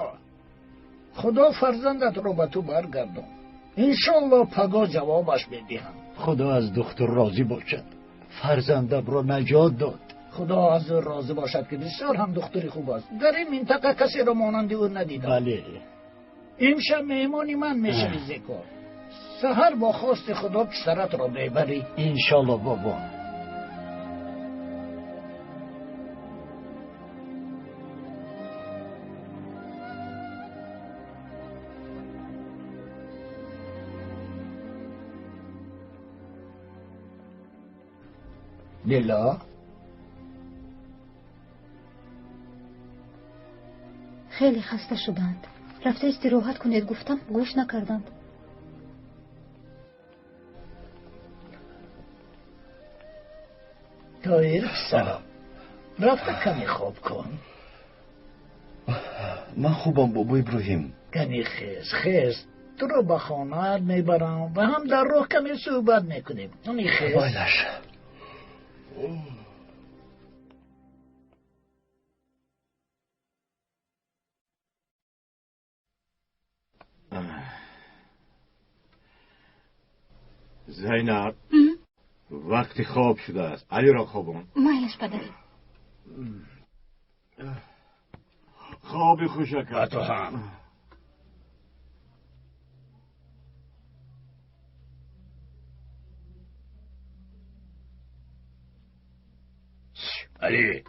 худо фарзандатро ба ту баргардон. Иншолло паго ҷавобаш медиҳам. Худо аз духтур розӣ бошад. Фарзандамро наҷот дод. Худо аз ӯ розӣ бошад, ки бисёр ҳам духтури хуб аст. Дар ин минтақа касеро монанди ӯ надидам. Бале. Имшаб меҳмони ман мешавӣ, Зеко. Саҳар бо хости худо писаратро мебарӣ. Иншолло, бобо. Лила, хеле хаста шуданд. Рафта истироҳат кунед гуфтам, гӯш накарданд. Тоҳир писарам, рафта каме хоб кун. Ман хубам, бобо Иброҳим. Кани хез, хез. Туро ба хонаат мебарам ва ҳам дар роҳ каме суҳбат мекунем. Кани хез. Байлаш. Зайнаб, вақти хоб шудааст. Алиро хобон. Майлаш, падар. Хоби хуша кард. Ба ту ҳам. Алӣ.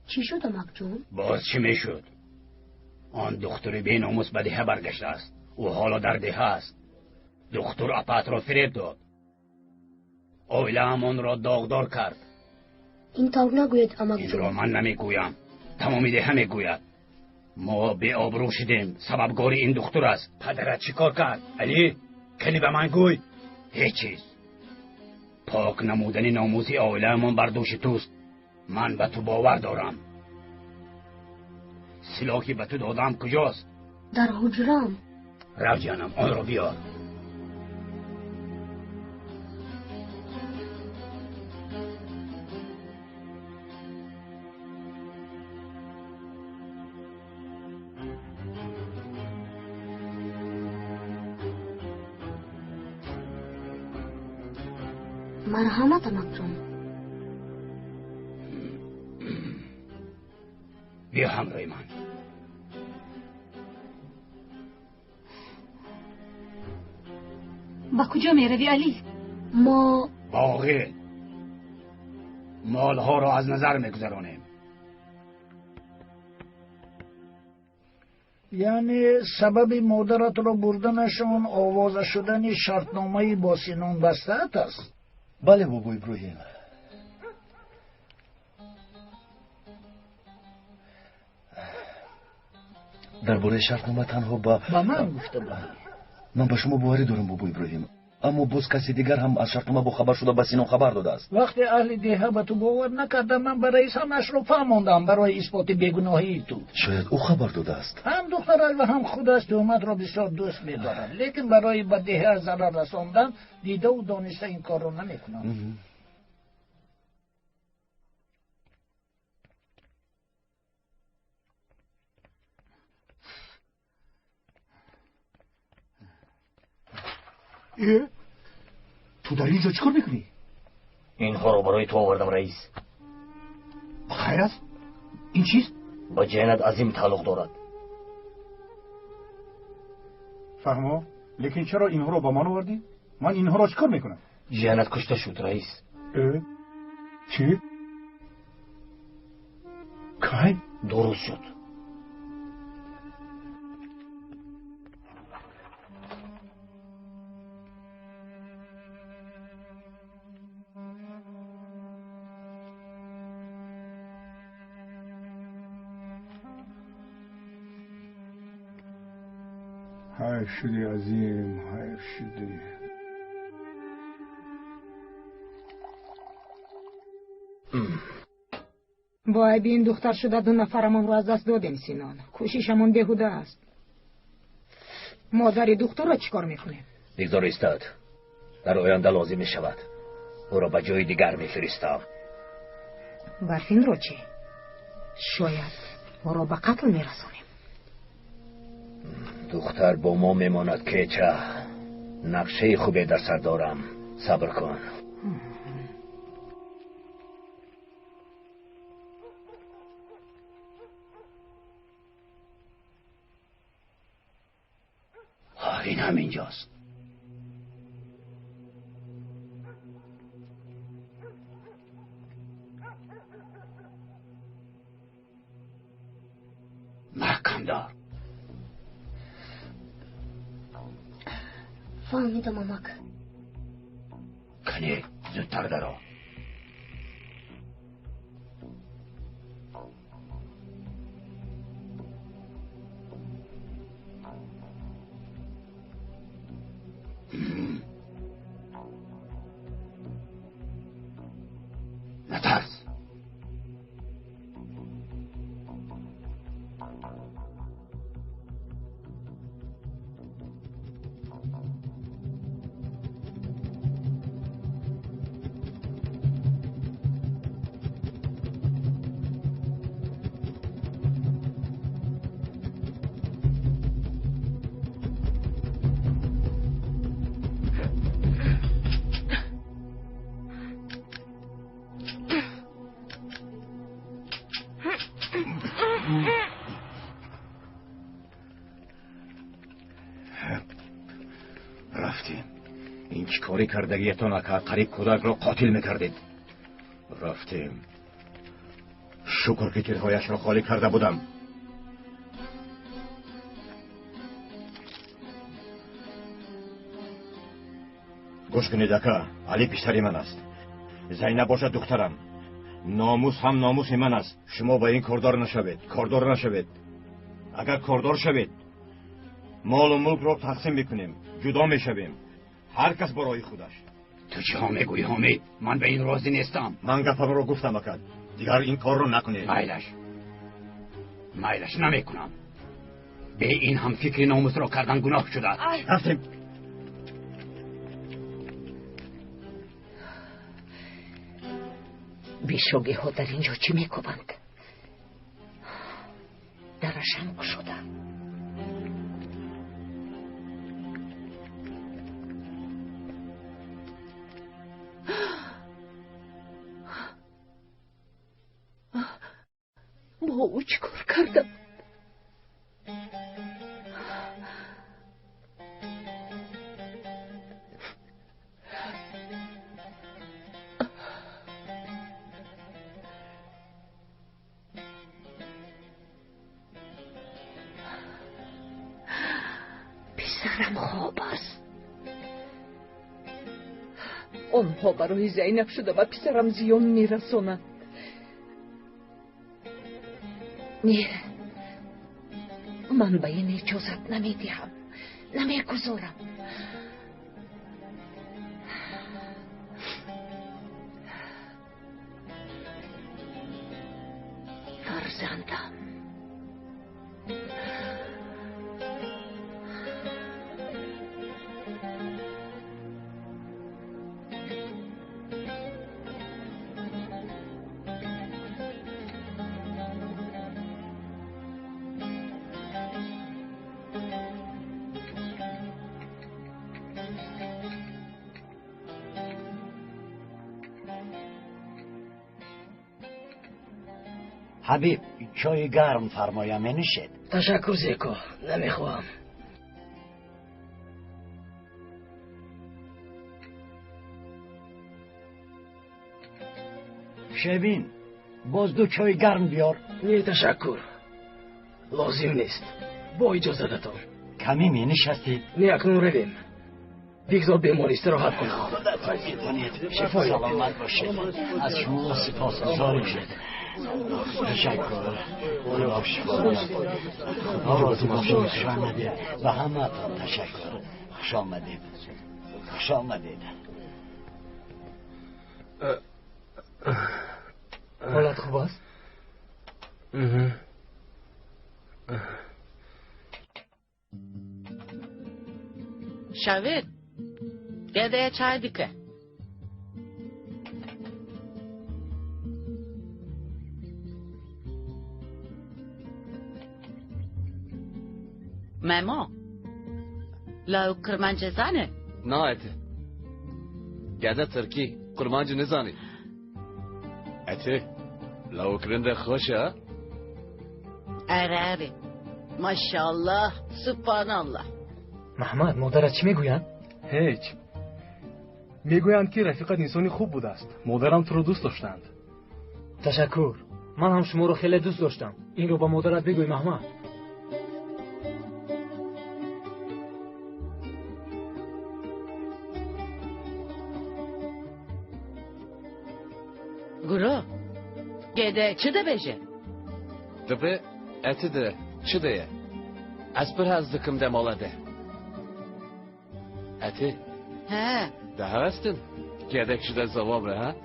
Чӣ шуд, амакҷон? Боз чӣ мешуд? Он духтури беномус ба деҳа баргаштааст. Ӯ ҳоло дар деҳа аст. Духтур апаатро фиреб дод. Оилаам онро доғдор кард. Ин тавр нагӯед, амакҷон. Инро ман намегӯям. Тамоми деҳа мегӯяд. Мо беобрӯ шудем. Сабабгори ин духтур аст. Падарат чӣ кор кард? Алӣ, кани ба ман гӯй. Ҳеҷ чиз. Пок намудани номуси оилаамон бар дӯши туст. Ман ба ту бовар дорам. Силоҳе ба ту додам куҷост? Дар ҳуҷрам. Рав ҷанам, онро биёр. Марҳамат, амакҷон. Биё ҳамроҳи ман. Ба куҷо меравӣ, Алӣ? Мо боғӣ молҳоро аз назар мегузаронем. Яъне сабаби модаратро бурданашон овоза шудани шартномаи бо Синон бастаат аст? Бале, бобо Иброҳим. Дар бораи шартнома танҳо ба ман гуфта будӣ. Ман ба шумо боварӣ дорам, бобо Иброҳим. Аммо боз каси дигар ҳам аз шартнома бохабар шуда ба Синон хабар додааст. Вақте аҳли деҳа ба ту бовар накардам, ман ба раис ҳамашро фаҳмондам барои исботи бегуноҳии ту. Шояд ӯ хабар додааст. Ҳам духтараш ва ҳам худаш туҳматро бисёр дӯст медорад, лекин барои ба деҳа зарар расондан дидаву дониста ин корро намекунанд. Ту дар ин ҷо чӣ кор мекунӣ? Инҳоро барои ту овардам, раис. Хайр аст? Ин чист? Ба ҷиянат Азим тааллуқ дорад. Фаҳмо, лекин чаро инҳоро ба ман овардӣ? Ман инҳоро чӣ кор мекунам? Ҷиянат кушта шуд, раис. Чӣ? Кай? 2 рӯз шуд. Ҳайф шудӣ, Азим, ҳайф шудӣ. Бо айби ин духтар шуда 2 нафарамонро аз даст додем, Синон. Кӯшишамон беҳуда аст. Модари духтурро чӣ кор мекунем? Бигзор истад. Дар оянда лозим мешавад. Ӯро ба ҷои дигар мефиристам. Барфинро чӣ? Шояд ӯро ба қатл мерасонем. Духтар бо мо мемонад, Кеча. Нақшаи хубе дар сар дорам. Сабр кун. Ин ҳаминҷост. Маҳкам дор. Фаҳмидам, амак. Кане, зудтар даро. Натарс. Рафтем. Ин чӣ корӣ кардагиятон, ака? Қариб кӯдакро қотил мекардед. Рафтем. Шукр, ки тирҳояшро холӣ карда будам. Гӯш кунед, ака, Али писари ман аст. Зайнаб бошад духтарам. Номус ҳам номуси ман аст. Шумо ба ин кордор нашавед, кордор нашавед. Агар кордор шавед, молу мулкро тақсим мекунем, ҷудо мешавем. Ҳар кас барои худаш. Ту чиҳо мегӯӣ, Ҳомид? Ман ба ин розӣ нестам. Ман гапамро гуфтам, ака. Дигар ин корро накунед. Майлаш, майлаш, намекунам. Бе ин ҳам фикри номусро кардан гуноҳ шудааст. Рафтем. Бешогиҳо дар ин ҷо чӣ мекӯбанд? Дарашам кушода. Бо ӯ чӣ кор кардам? Писарам хоб аст. Онҳо барои Зайнаб шуда ба писарам зиён мерасонанд. Не, ман ба ин иҷозат намедиҳам, намегузорам. Фарзандам. Ҳабиб, чойи гарм фармоям, менӯшед? Ташаккур, Зеко, намехоҳам. Шевин, боз ду чойи гарм биёр. Не, ташаккур, лозим нест. Бо иҷозататон. Каме менишастед? Не, акнун равем. Бигзор бемор истироҳат кунад. Худатон медонед. Саломат бошед. Аз шумо сипосгузорем. Ташаккур. Худо шифо диҳад. Худо розӣ бошад. Хуш омадед. Ба ҳамаатон ташаккур. Хуш омадед. Хуш омадед. Ҳолат хуб аст? Шавед, Dedeye çay dike. Memo. Lau kırmancı zane? Na eti. Gede Türkiye, kurmancı ne zani? Eti, lau kırında hoş ha? Ere ere. Maşallah, subhanallah. Маҳмад, модарат чӣ мегӯянд? Ҳеҷ. Мегӯянд, ки рафиқат инсони хуб будааст. Модарам туро дӯст доштанд. Ташаккур. Ман ҳам шуморо хеле дӯст доштам. Инро ба модарат бигӯй, Маҳмад. Guru, gede çi de beje? Dibe, eti de, çi de ye? Ez pir hez dikim de mala de. Eti? He. Daha hestin? Gedek çi de zavab re ha?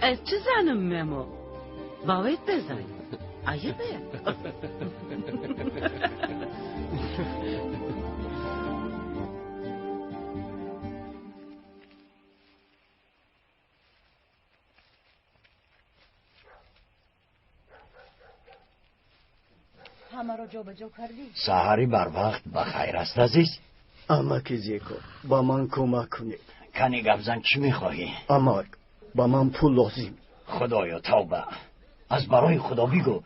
Ez çi zanim Memo? Bavet bezan. Ayıp e. Ҳамаро ҷобаҷо кардӣ? Саҳари барвақт ба хайр аст, азиз? Амаки Зеко, ба ман кӯмак кунед. Кани гапзан, чӣ мехоҳӣ? Амак, ба ман пул лозим. Худоё, тавба. Аз барои Худо бигӯ,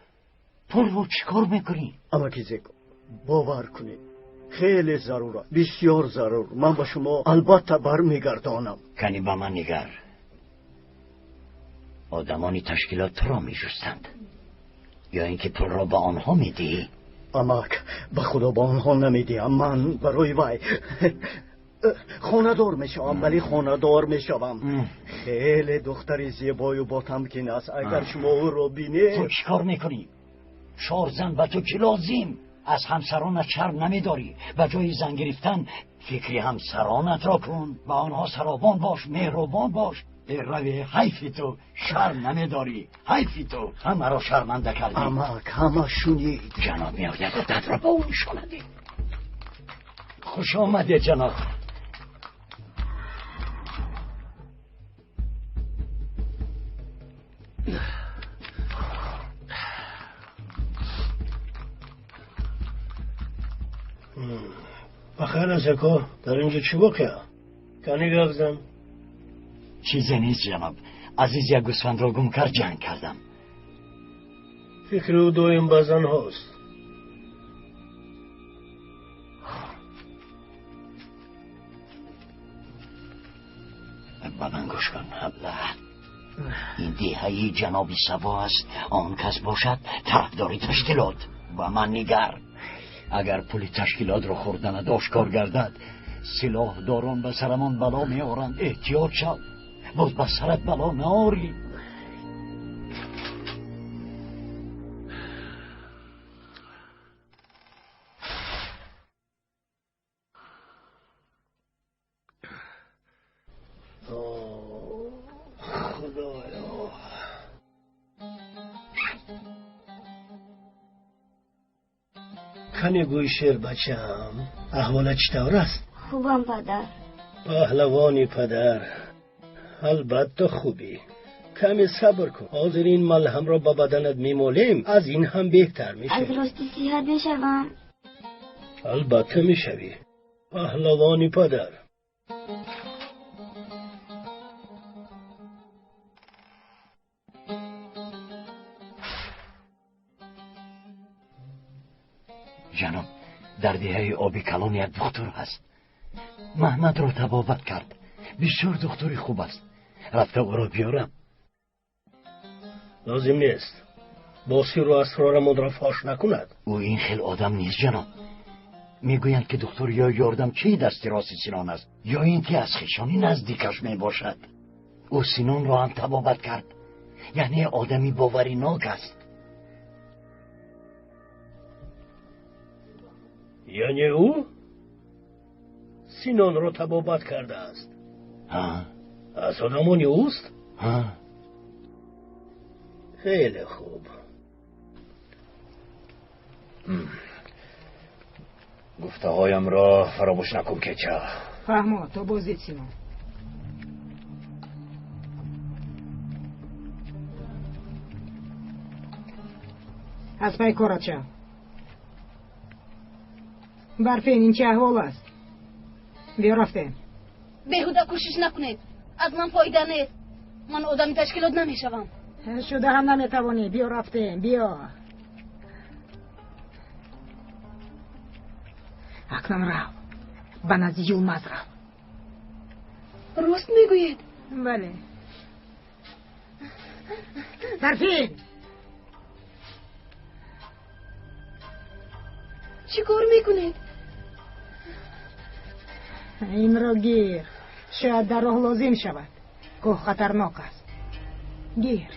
пулро чӣ кор мекунӣ? Амаки Зеко, бовар кунед, хеле зарур аст, бисёр зарур. Ман ба шумо албатта бармегардонам. Кани ба ман нигар. Одамони ташкилот туро меҷустанд. Ё ин ки пулро ба онҳо медиҳӣ? Амак, ба Худо ба онҳо намедиҳам. Ман барои вай хонадор мешавам, вале хонадор мешавам. Хеле духтари зебою ботамкин аст. Агар шумо ӯро бинед. Ту чӣ кор мекунӣ? Чор зан ба ту чӣ лозим? Аз ҳамсаронат шарм намедорӣ? Ба ҷои зан гирифтан фикри ҳамсаронатро кун. Ба онҳо саробон бош, меҳрубон бош. Раве, ҳайфи ту, шарм намедорӣ. Ҳайфи ту, ҳамаро шарманда кардӣ. Амак, ҳама шунид. Ҷаноб меояд, худатро ба ӯ нишона деҳ. Хуш омадед, ҷаноб. Бахайр аст, ако, дар инҷо чӣ воқеа? Кани гап зан. Чизе нест, ҷаноб. Азиз як гӯсфандро гум кард, ҷанг кардам. Фикри ӯ доим ба занҳост. Ба ман гӯш кун, абла. Ин деҳаи ҷаноби Сабо аст. Он кас бошад тарафдори ташкилот. Ба ман нигар. Агар пули ташкилотро хӯрданат ошкор гардад, силоҳдорон ба сарамон бало меоранд. Эҳтиёт шав, боз ба сарат бало наорӣ. Худоё, кане гӯй, шербачаам, аҳволат чӣ тавр аст? Хубам, падар. Паҳлавони падар, албатта хубӣ. Каме сабр кун, ҳозир ин малҳамро ба баданат мемолем, аз ин ҳам беҳтар Аз мешавӣ. рости сиҳат мешавам? Албатта мешавӣ, паҳлавони падар. Ҷаноб, дар деҳаи оби калон як духтур ҳаст. Маҳмадро табобат кард. Бисёр духтури хуб аст. Рафта ӯро биёрам. Лозим нест. Бо сирру асрорамонро фош накунад. Ӯ ин хел одам нест, ҷаноб. Мегӯянд, ки духтур ё ёрдамчии дасти рости Синон аст, ё ин ки аз хешони наздикаш мебошад. Ӯ Синонро ҳам табобат кард. Яъне одами боваринок аст. Яъне ӯ Синонро табобат кардааст? Аз одамони ӯст? Хеле хуб. Гуфтаҳоямро фаромӯш накун, кеча. Фаҳмо, то боздид, Синон. Аз пай корат шав. Барфин, ин чӣ аҳвол аст? Биё, рафтем. Беҳуда кӯшиш накунед, аз ман фоида нест. Ман одами ташкилот намешавам. Шуда ҳам наметавонӣ. Биё, рафтем, биё. Акнун рав, ба назди Юлмаз рав. Рост мегӯед? Бале. Барфин! Чӣ кор мекунед? Инро гир, шояд дар роҳ лозим шавад. Кӯҳ хатарнок аст. Гир.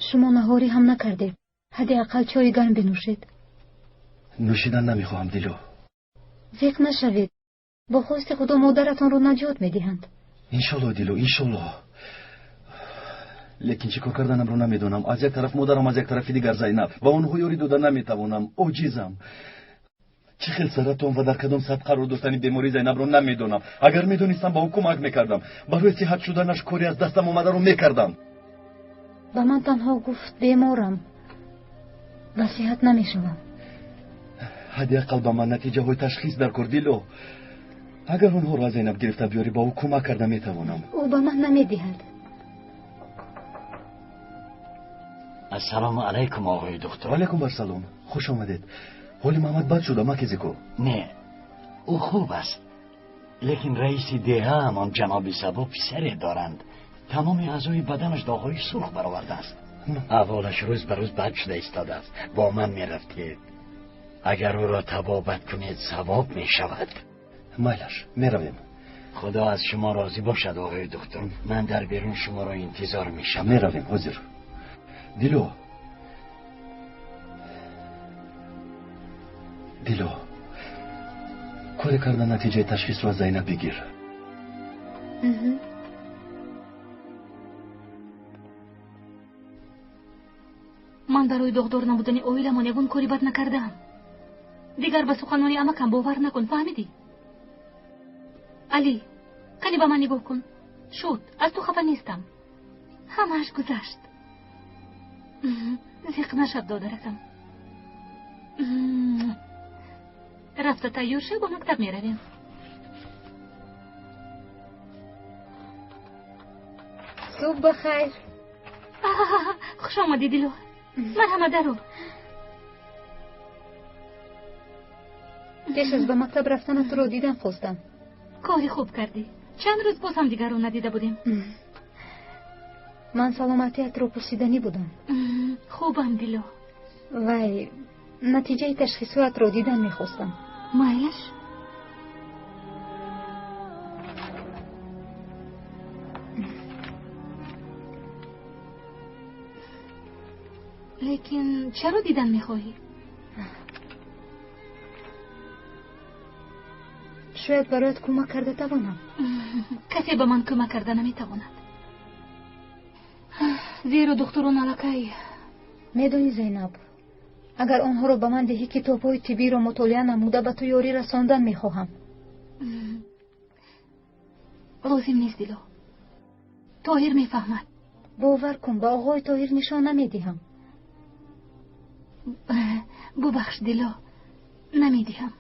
Шумо наҳорӣ ҳам накардед. Ҳадди ақал чойи гарм бинӯшед. Нӯшидан намехоҳам, Дило. Зиқ нашавед. Бо хости Худо модаратонро наҷот медиҳанд. Иншолло, Дило, иншолло. Лекин чӣ кор карданамро намедонам. Аз як тараф модарам, аз як тарафи дигар Зайнаб. Ба онҳо ёрӣ дода наметавонам. Оҷизам. Чӣ хел саратон ва дар кадом сатҳ қарор доштани бемории Зайнабро намедонам. Агар медонистам, ба ӯ кӯмак мекардам. Барои сиҳат шуданаш кори аз дастам омадаро мекардам. Ба ман танҳо гуфт беморам ва сиҳат намешавам. Ҳадди ақал ба ман натиҷаҳои ташхис дар кор, Дило. Агар онҳоро аз Зайнаб гирифта биёрӣ, ба ӯ кӯмак карда метавонам. Ӯ ба ман намедиҳад. Ассалому алайкум, оғои духтур. Алайкум ассалом. Хуш омадед. Ҳоли Маҳмад бад шуда, макизико? Не, ӯ хуб аст. Лекин раиси деҳаамон ҷаноби Сабо писаре доранд. Тамоми аъзои баданаш доғҳои сурх баровардааст. Аҳволаш рӯз ба рӯз бад шуда истодааст. Бо ман мерафтед. Агар ӯро табобат кунед, савоб мешавад. Майлаш, меравем. Худо аз шумо розӣ бошад, оғои духтур. Ман дар берун шуморо интизор мешавам. Меравем, ҳозир. Дило, Дило, коре карда натиҷаи ташхисро аз Зайнаб бигир. Ман барои доғдор намудани оиламон ягон кори бад накардаам. Дигар ба суханони амакам бовар накун, фаҳмидӣ? Алӣ, қани ба ман нигоҳ кун. Шуд, аз ту хафа нестам. Ҳамааш гузашт. Зиқ нашав, додаракам. Рафта тайёр шав, ба мактаб меравем. Субҳ ба хайр. Хуш омадӣ, Дило. Марҳамат, даро. Пеш аз ба мактаб рафтанат туро дидан хостам. Кори хуб кардӣ. Чанд рӯз боз ҳамдигарро надида будем. Ман саломатиятро пурсиданӣ будам. Хубам, Дило. Вай, натиҷаи ташхисҳоятро дидан мехостам. Майлаш? Лекин чаро дидан мехоҳӣ? Шояд бароят кӯмак карда тавонам. Касе ба ман кӯмак карда наметавонад, зеро духтурон аллакай. Медонӣ, Зайнаб, агар онҳоро ба ман диҳӣ, китобҳои тиббиро мутолиа намуда ба ту ёрӣ расондан мехоҳам. Лозим нест, Дило. Тоҳир мефаҳмад. Бовар кун, ба оғои Тоҳир нишон намедиҳам. Бубахш, Дило, намедиҳам.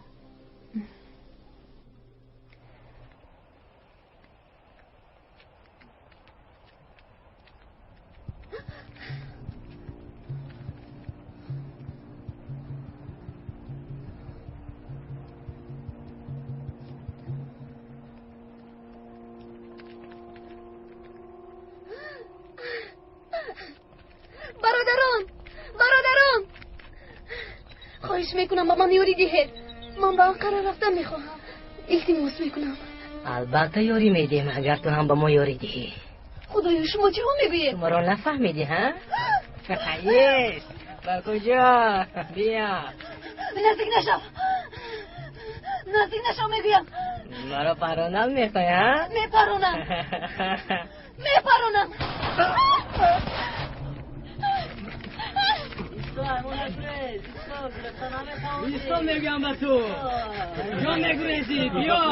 Бародарон, бародарон, хоҳиш мекунам ба ман ёрӣ диҳед. Ман ба Анқара рафтан мехоҳам. Илтимос мекунам. Албатта ёрӣ медиҳем, агар ту ҳам ба мо ёрӣ диҳӣ. Худоё, шумо чиҳо мегӯед? Маро нафаҳмидӣ, ҳа? Ес, ба куҷо? Биё. Наздик нашав, наздик нашав, мегӯям. Маро паронам мехоҳӣ, ҳа? Мепаронам, мепаронам. Исто мегӯям ба ту. Ҷо мегурезӣ? Биё,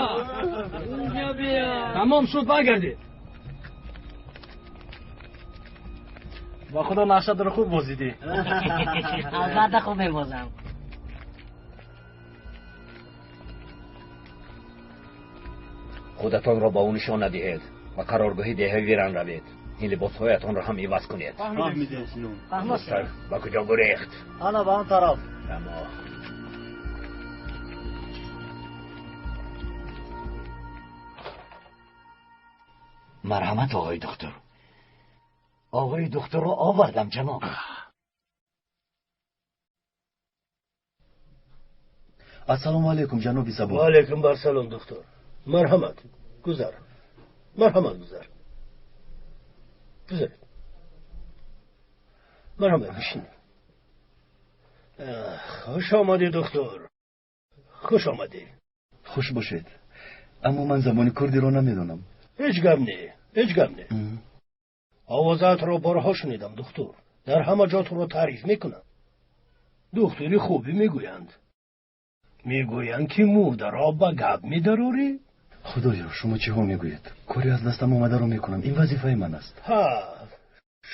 инҷо биё. Тамом шуд, баргардед. Ба худо нақшатро хуб бозидӣ. Албатта хуб мебозам. Худатонро ба ӯ нишон надиҳед ва қароргоҳи деҳаи Виран равед. Ин либосҳоятонро ҳам иваз кунед. Фаҳмидем, Синон. Духтар ба куҷо гурехт? Ана ба он тараф. Тамом. Марҳамат, оғои духтур. Оғои духтурро овардам, ҷаноб. Ассалому алайкум, ҷаноби Сабур. Ва алайкум барсалом, духтур. Марҳамат, гузар. Марҳамат, гузар. Гузаред. Марҳамат, бишинед. Хуш омадӣ, духтур. Хуш омадӣ. Хуш бошед. Аммо ман забони курдиро намедонам. Ҳеҷ гап не, ҳеҷ гап не. Овозаатро борҳо шунидам, духтур. Дар ҳама ҷо туро таъриф мекунанд. Духтури хубӣ мегӯянд. Мегӯянд, ки мурдаро ба гап медарорӣ. Худоё, шумо чиҳо мегӯед? Коре аз дастам омадаро мекунам. Ин вазифаи ман аст. Ҳа,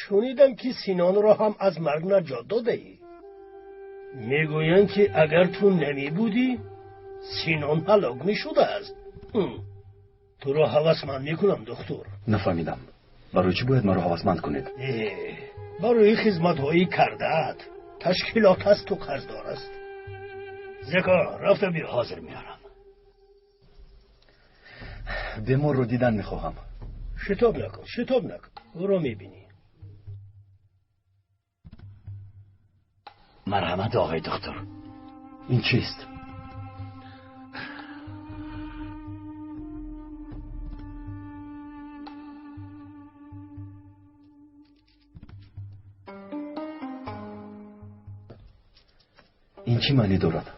шунидам, ки Синонро ҳам аз марг наҷот додаӣ. Мегӯянд, ки агар ту намебудӣ, Синон ҳалок мешудааст. Туро ҳавасманд мекунам, духтур. Нафаҳмидам. Барои чӣ бояд маро ҳавасманд кунед? Барои хизматҳои кардаат. Ташкилот аз ту қарздор аст. Зеко, рафта биё. Ҳозир меорам. Беморро дидан мехоҳам. Шитоб накун, шитоб накун. Ӯро мебинӣ. Марҳамат, оғои духтур. Ин чист? Ин чӣ маънӣ дорад?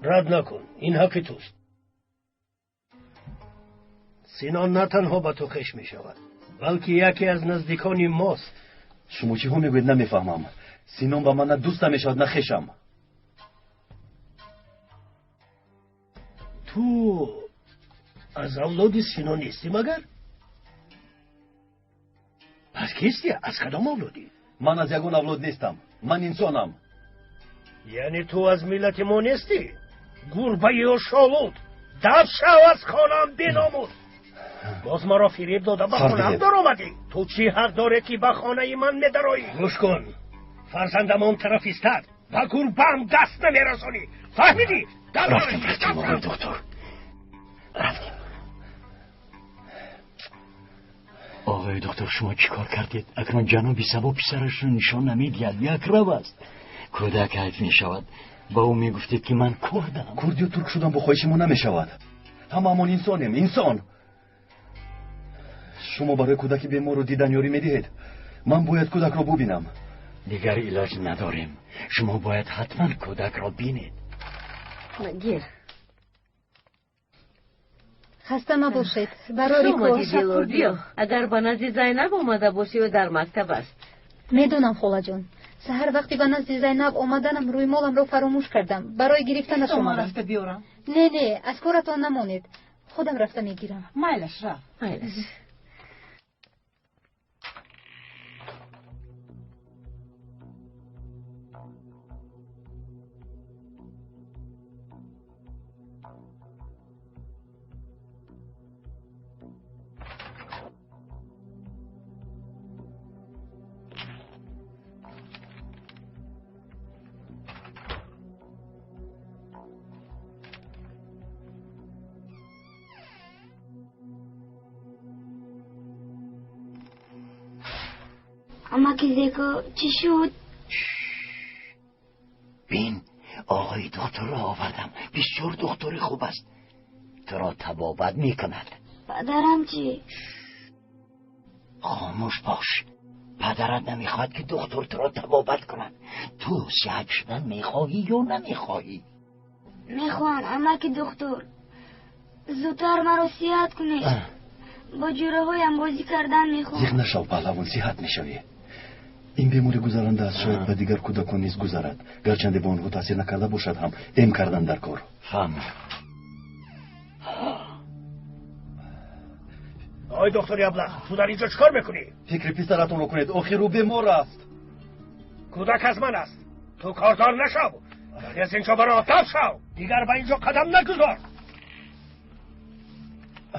Рад накун, ин ҳаққи туст. Синон на танҳо ба ту хеш мешавад, балки яке аз наздикони мост. Шумо чиҳо мегӯед, намефаҳмам. Синон ба ман на дӯст намешавад, на хешам. Ту аз авлоди Синон нестӣ магар? Пас кистӣ? Аз кадом авлодӣ? Ман аз ягон авлод нестам. Ман инсонам. Яъне ту аз миллати мо нестӣ? Гурбаи ошолуд! Дафт шав аз хонаам, беномус! Боз маро фиреб дода ба хонаам даромадӣ. Ту чӣ ҳақ дорӣ, ки ба хонаи ман медароӣ? Гӯш кун, фарзандам он тараф истад, ба гурбаам даст намерасонӣ. Фаҳмидӣ? Рафтем, рафтем, оғои духтур. Рафтем. Оғои духтур, шумо чӣ кор кардед? Акнун ҷаноби Сабо писарашро нишон намедиҳад. Якрав аст. Кӯдак ҳайф мешавад. Ба ӯ мегуфтед, ки ман курдам. Курд ё турк шудан бо хоҳиши мо намешавад. Ҳамаамон инсонем, инсон. Шумо барои кӯдаки беморро дидан ёрӣ медиҳед. Ман бояд кӯдакро бубинам. Дигар илоҷ надорем. Шумо бояд ҳатман кӯдакро бинед. Гир. Хаста мабошед. Барори кор. Биё, агар ба назди Зайнаб омада бошӣ, ӯ дар мактаб аст. Медонам, холаҷон. Саҳар вақте ба назди Зайнаб омаданам, рӯймоламро фаромӯш кардам. Барои гирифтанаш омадам. Рафта биёрам. Не, не, аз коратон намонед. Худам рафта мегирам. Майлаш, рав. Майлаш. Амаки Зеко, чӣ шуд? Бин, оғои духтурро овардам. Бисёр духтури хуб аст. Туро табобат мекунад. Падарам чӣ? Хомӯш бош. Падарат намехоҳад, ки духтур туро табобат кунад. Ту сиҳат шудан мехоҳӣ ё намехоҳӣ? Мехоҳам, амаки духтур. Зудтар маро сиҳат кунед. Бо ҷӯраҳоям бозӣ кардан мехоҳам. Зиқ нашав, паҳлавон, сиҳат мешавӣ. Ин беморӣ гузаранда аст, шояд ба дигар кӯдакон низ гузарад. Гарчанде ба онҳо таъсир накарда бошад ҳам, эм кардан дар кор. Фаҳм. Ой доктори аблаҳ, ту дар инҷо чӣ кор мекунӣ? Фикри писаратонро кунед, охир ӯ бемор аст. Кӯдак аз ман аст. Ту кордор нашав. Аз инҷо баро, дафт шав. Дигар ба инҷо қадам нагузор.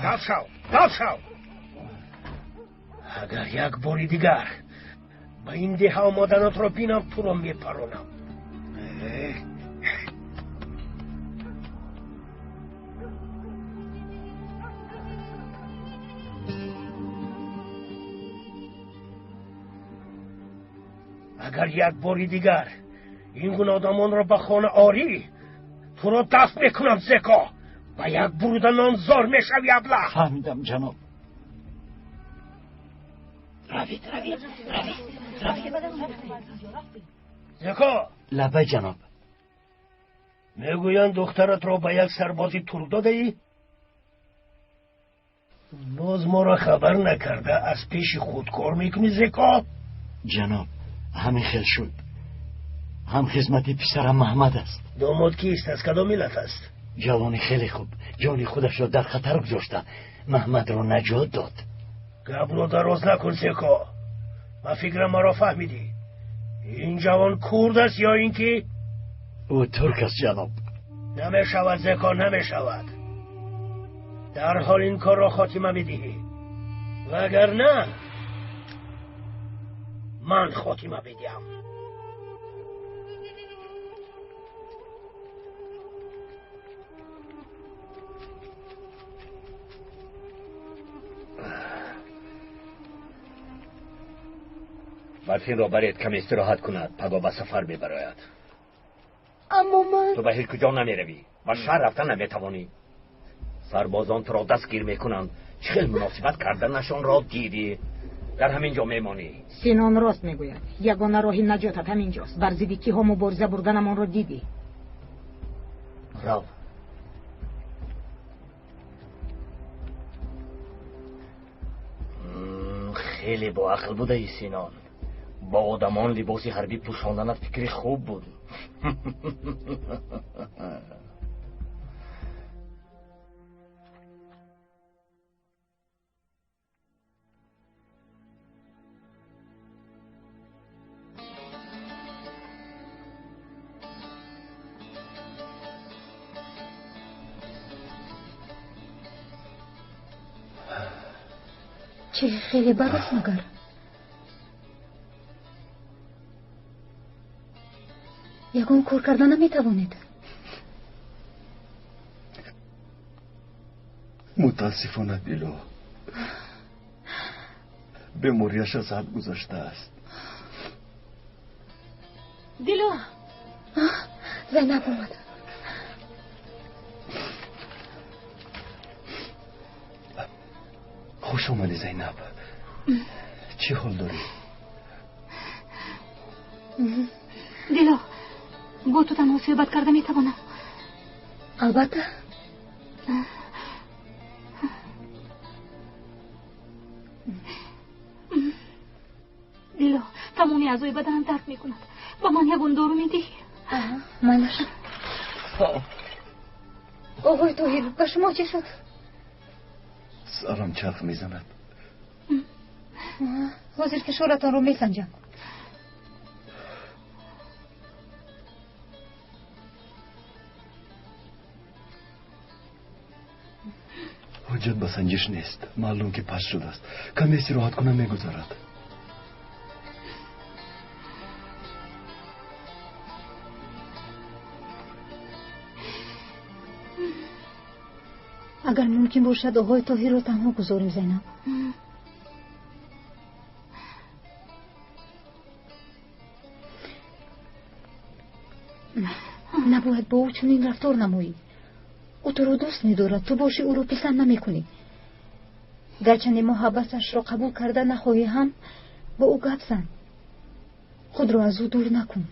Дафт шав, дафт шав. Агар як бори дигар ба ин деҳа омаданатро бинам, туро мепаронам. Агар як бори дигар ин гуна одамонро ба хона орӣ, туро дафт мекунам, Зеко. Ба як бурида нон зор мешавӣ, аблаҳ. Фаҳмидам, ҷаноб. Равид, равид, равид, равид. Зеко. Лабай, ҷаноб. Мегӯянд духтаратро ба як сарбози турк додаӣ? Боз моро хабар накарда аз пеши худ кор мекунӣ, Зеко? Ҷаноб, ҳамин хел шуд. Ҳам хизмати писарам Маҳмад аст. Домод кист? Аз кадом миллат аст? Ҷавони хеле хуб, ҷони худашро дар хатар гузошта, Маҳмадро наҷот дод. Гапро дароз накун, Зеко. Ба фикрам маро фаҳмидӣ. Ин ҷавон курд аст ё ин ки? Ӯ турк аст, ҷаноб. Намешавад, Зеко, намешавад. Дарҳол ин корро хотима медиҳӣ, вагарна ман хотима медиҳам. Барфинро баред, каме истироҳат кунад, паго ба сафар мебарояд. Аммо ман ту ба ҳеҷ куҷо намеравӣ, ба шаҳр рафта наметавонӣ. Сарбозон туро дастгир мекунанд. Чӣ хел муносибат карданашонро дидӣ. Дар ҳамин ҷо мемонӣ. Синон рост мегӯяд. Ягона роҳи наҷотат ҳамин ҷост. Бар зидди киҳо мубориза бурданамонро дидӣ. Рав. Хеле боақл будаӣ, Синон. Бо одамон либоси ҳарбӣ пӯшонданат фикри хуб буд. Чӣ хеле бад аст магар? Ягон кор карда наметавонед? Мутаассифона, Дило, бемориаш аз ҳад гузаштааст. Дило, Зайнаб омад. Хуш омадӣ, Зайнаб. Чӣ ҳол дорӣ? Дило, бо ту танҳо суҳбат карда метавонам? Албатта. Дило, тамоми аъзои баданам дард мекунад. Ба ман ягон дору медиҳӣ? Майлаш. Оғои Тоҳир, ба шумо чӣ шуд? Сарам чарх мезанад. Ҳозир фишоратонро месанҷам. Ҳоҷат ба санҷиш нест. Маълум ки паст шудааст. Каме истироҳат кунам, мегузарад. Агар мумкин бошад, оғои Тоҳирро танҳо гузорем, Зайнаб. Набояд бо ӯ чунин рафтор намоӣ. Ӯ туро дӯст медорад, ту бошӣ ӯро писанд намекунӣ. Гарчанде муҳаббаташро қабул карда нахоҳӣ ҳам, бо ӯ гап зан. Худро аз ӯ дур накун.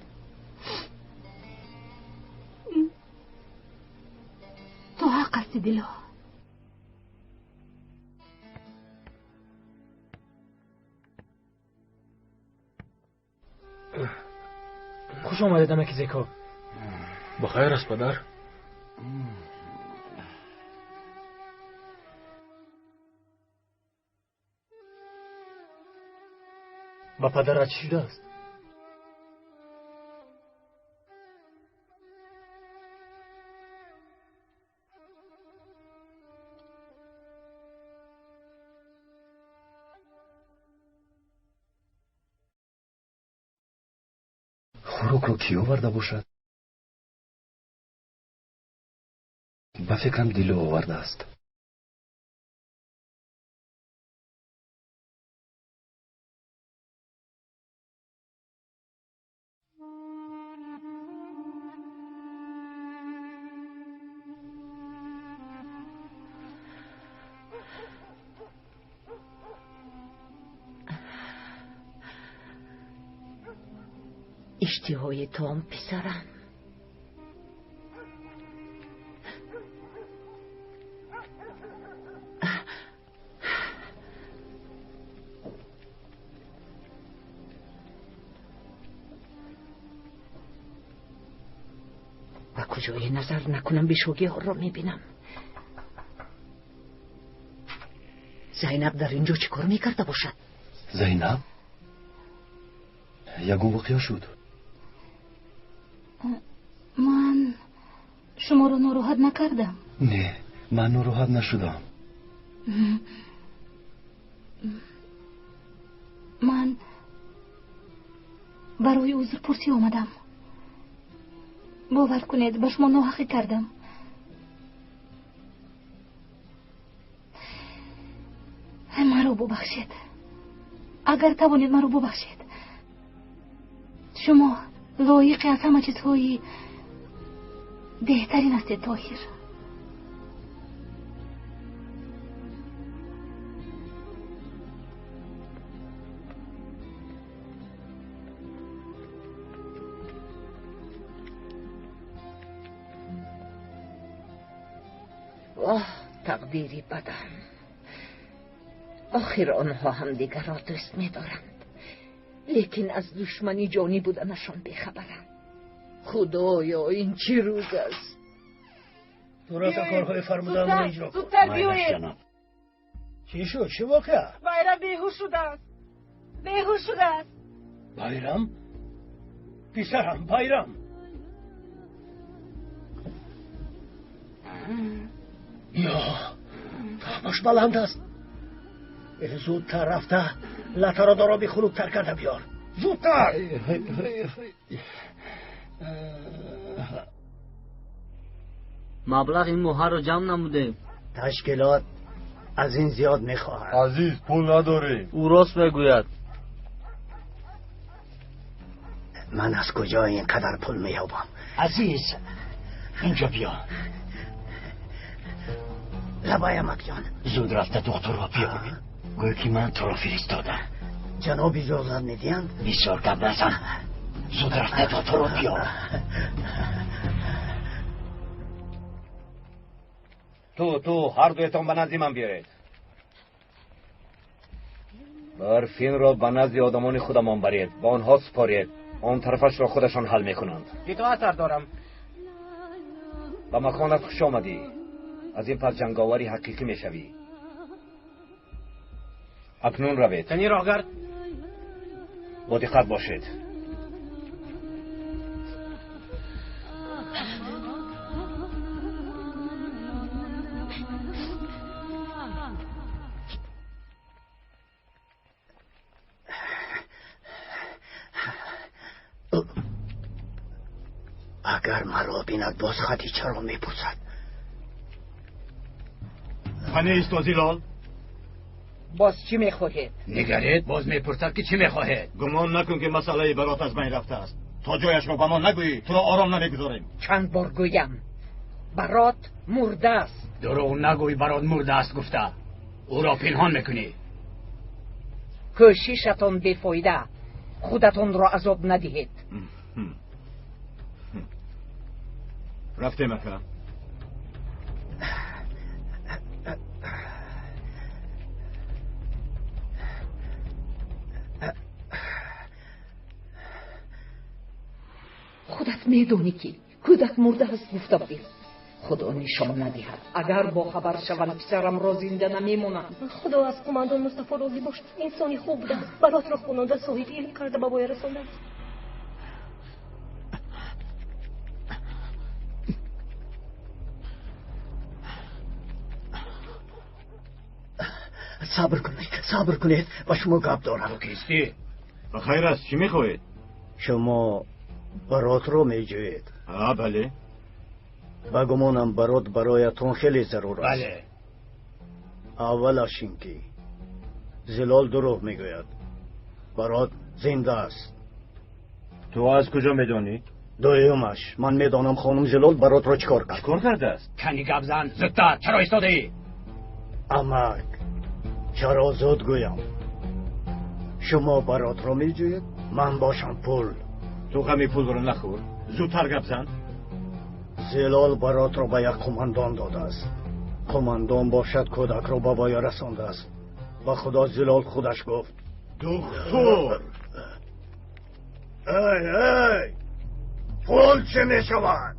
Ту ҳақ ҳастӣ, Дило. Хуш омадед, амаки Зеко. Ба хайр аст, падар. Ба падарат чӣ шудааст? Хӯрокро кӣ оварда бошад? Ба фикрам, Дило овардааст. Иштиҳои том, писарам. Ба куҷое назар накунам, бешогиҳоро мебинам. Зайнаб дар ин ҷо чӣ кор мекарда бошад? Зайнаб, ягон воқеа шуд? Ман шуморо нороҳат накардам. Не, ман нороҳат нашудам. Ман барои узрпурсӣ омадам. Бовар кунед, ба шумо ноҳақӣ кардам. Маро бубахшед. Агар тавонед, маро бубахшед. Шумо лоиқи аз ҳама чизҳои беҳтарин ҳастед, Тоҳир. Оҳ, тақдири бадам. Охир онҳо ҳамдигарро дӯст медоранд, лекин аз душмани ҷонӣ буданашон бехабаранд. Худоё, ин чӣ рӯз аст? Ту рафта корҳои фармудаамро иҷро кун. Зудтар биёед. Чӣ шуд? Чӣ воқеа? Байрам беҳуш шудааст, беҳуш шудааст. Байрам, писарам, Байрам. Ё, таъмаш баланд аст. Зудтар рафта латаро дороби хунуктар карда биёр, зудтар. Маблағи ин моҳаро ҷамъ намудем. Ташкилот аз ин зиёд мехоҳад. Азиз, пул надорем. Ӯ рост мегӯяд. Ман аз куҷо ин қадар пул меёбам? Азиз, инҷо биё. Лабай, амакҷон. Зуд рафта духтурро биёр, гӯй ки ман туро фиристодам. Ҷаноб иҷозат медиҳанд? Бисёр гап назан, зуд рафта духтурро биёр. Ту ҳар дуятон ба назди ман биёед. Барфинро ба назди одамони худамон баред, ба онҳо супоред, он тарафашро худашон ҳал мекунанд. Итоат, сардорам. Ба маконат хуш омадӣ. Аз ин пас ҷанговари ҳақиқӣ мешавӣ. Акнун равед. Кани роҳгард. Бо диққат бошед. Агар маро бинад, боз Хадичаро мепурсад. Қане исто, Зилол. Боз чӣ мехоҳед? Нигаред, боз мепурсад, ки чӣ мехоҳед. Гумон накун, ки масъалаи Барот аз байн рафтааст. То ҷояшро ба мо нагӯӣ, туро ором намегузорем. Чанд бор гӯям, Барот мурдааст. Дурӯғ нагӯй, Барот мурдааст гуфта. Ӯро пинҳон мекунӣ. Кӯшишатон бефоида. Худатонро азоб надиҳед. Рафтем, ака. Худат медонӣ, ки кӯдак мурдааст гуфта будӣ. Худо нишон надиҳад. Агар бохабар шаванд, писарамро зинда намемонанд. Худо аз қумандон Мустафо розӣ бошад. Инсони хуб будааст. Баротро хононда, соҳиби илм карда ба воя расондааст. Сабр кунед, сабр кунед, ба шумо гап дорам. Ту кистӣ? Ба хайр аст, чӣ мехоҳед? Шумо Баротро меҷӯед? Ҳа, бале. Ба гумонам, Барот бароятон хеле зарур аст. Бале. Аввалаш ин ки Зилол дурӯғ мегӯяд. Барот зинда аст. Ту аз куҷо медонӣ? Дуюмаш, ман медонам хонум Зилол Баротро чӣ кор кард. Чӣ кор кардааст? Кани гап зан, зудтар, чаро истодаӣ? Амак, чаро зуд гӯям? Шумо Баротро меҷӯед, ман бошам пул. Ту ғами пулро нахӯр, зудтар гап зан. Зилол Баротро ба як қумандон додааст. Қумандон бошад, кӯдакро ба воя расондааст. Ба худо, Зилол худаш гуфт. Духтур! Эй, эй, пул чӣ мешавад?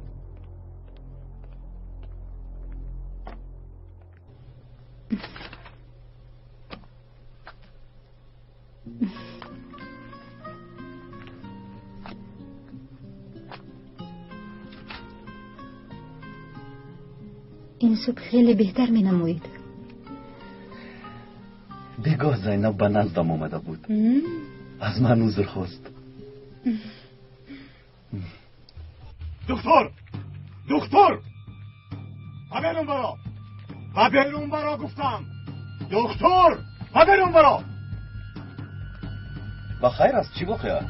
Ин субҳ хеле беҳтар менамоед. Бегоҳ Зайнаб ба наздам омада буд. Аз ман узр хост. Духтур! Духтур! Ба берун баро! Ба берун баро гуфтам! Духтур! Ба берун баро! Ба хайр аст, чӣ воқеа?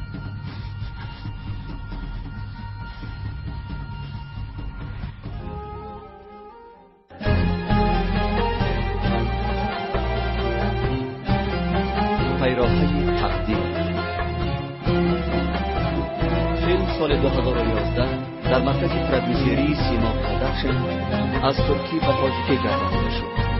Пайроҳаи тақдир. Филм соли 2011 дар маркази продюсерии Сино Продакшн аз туркӣ ба тоҷикӣ гардонида шуд.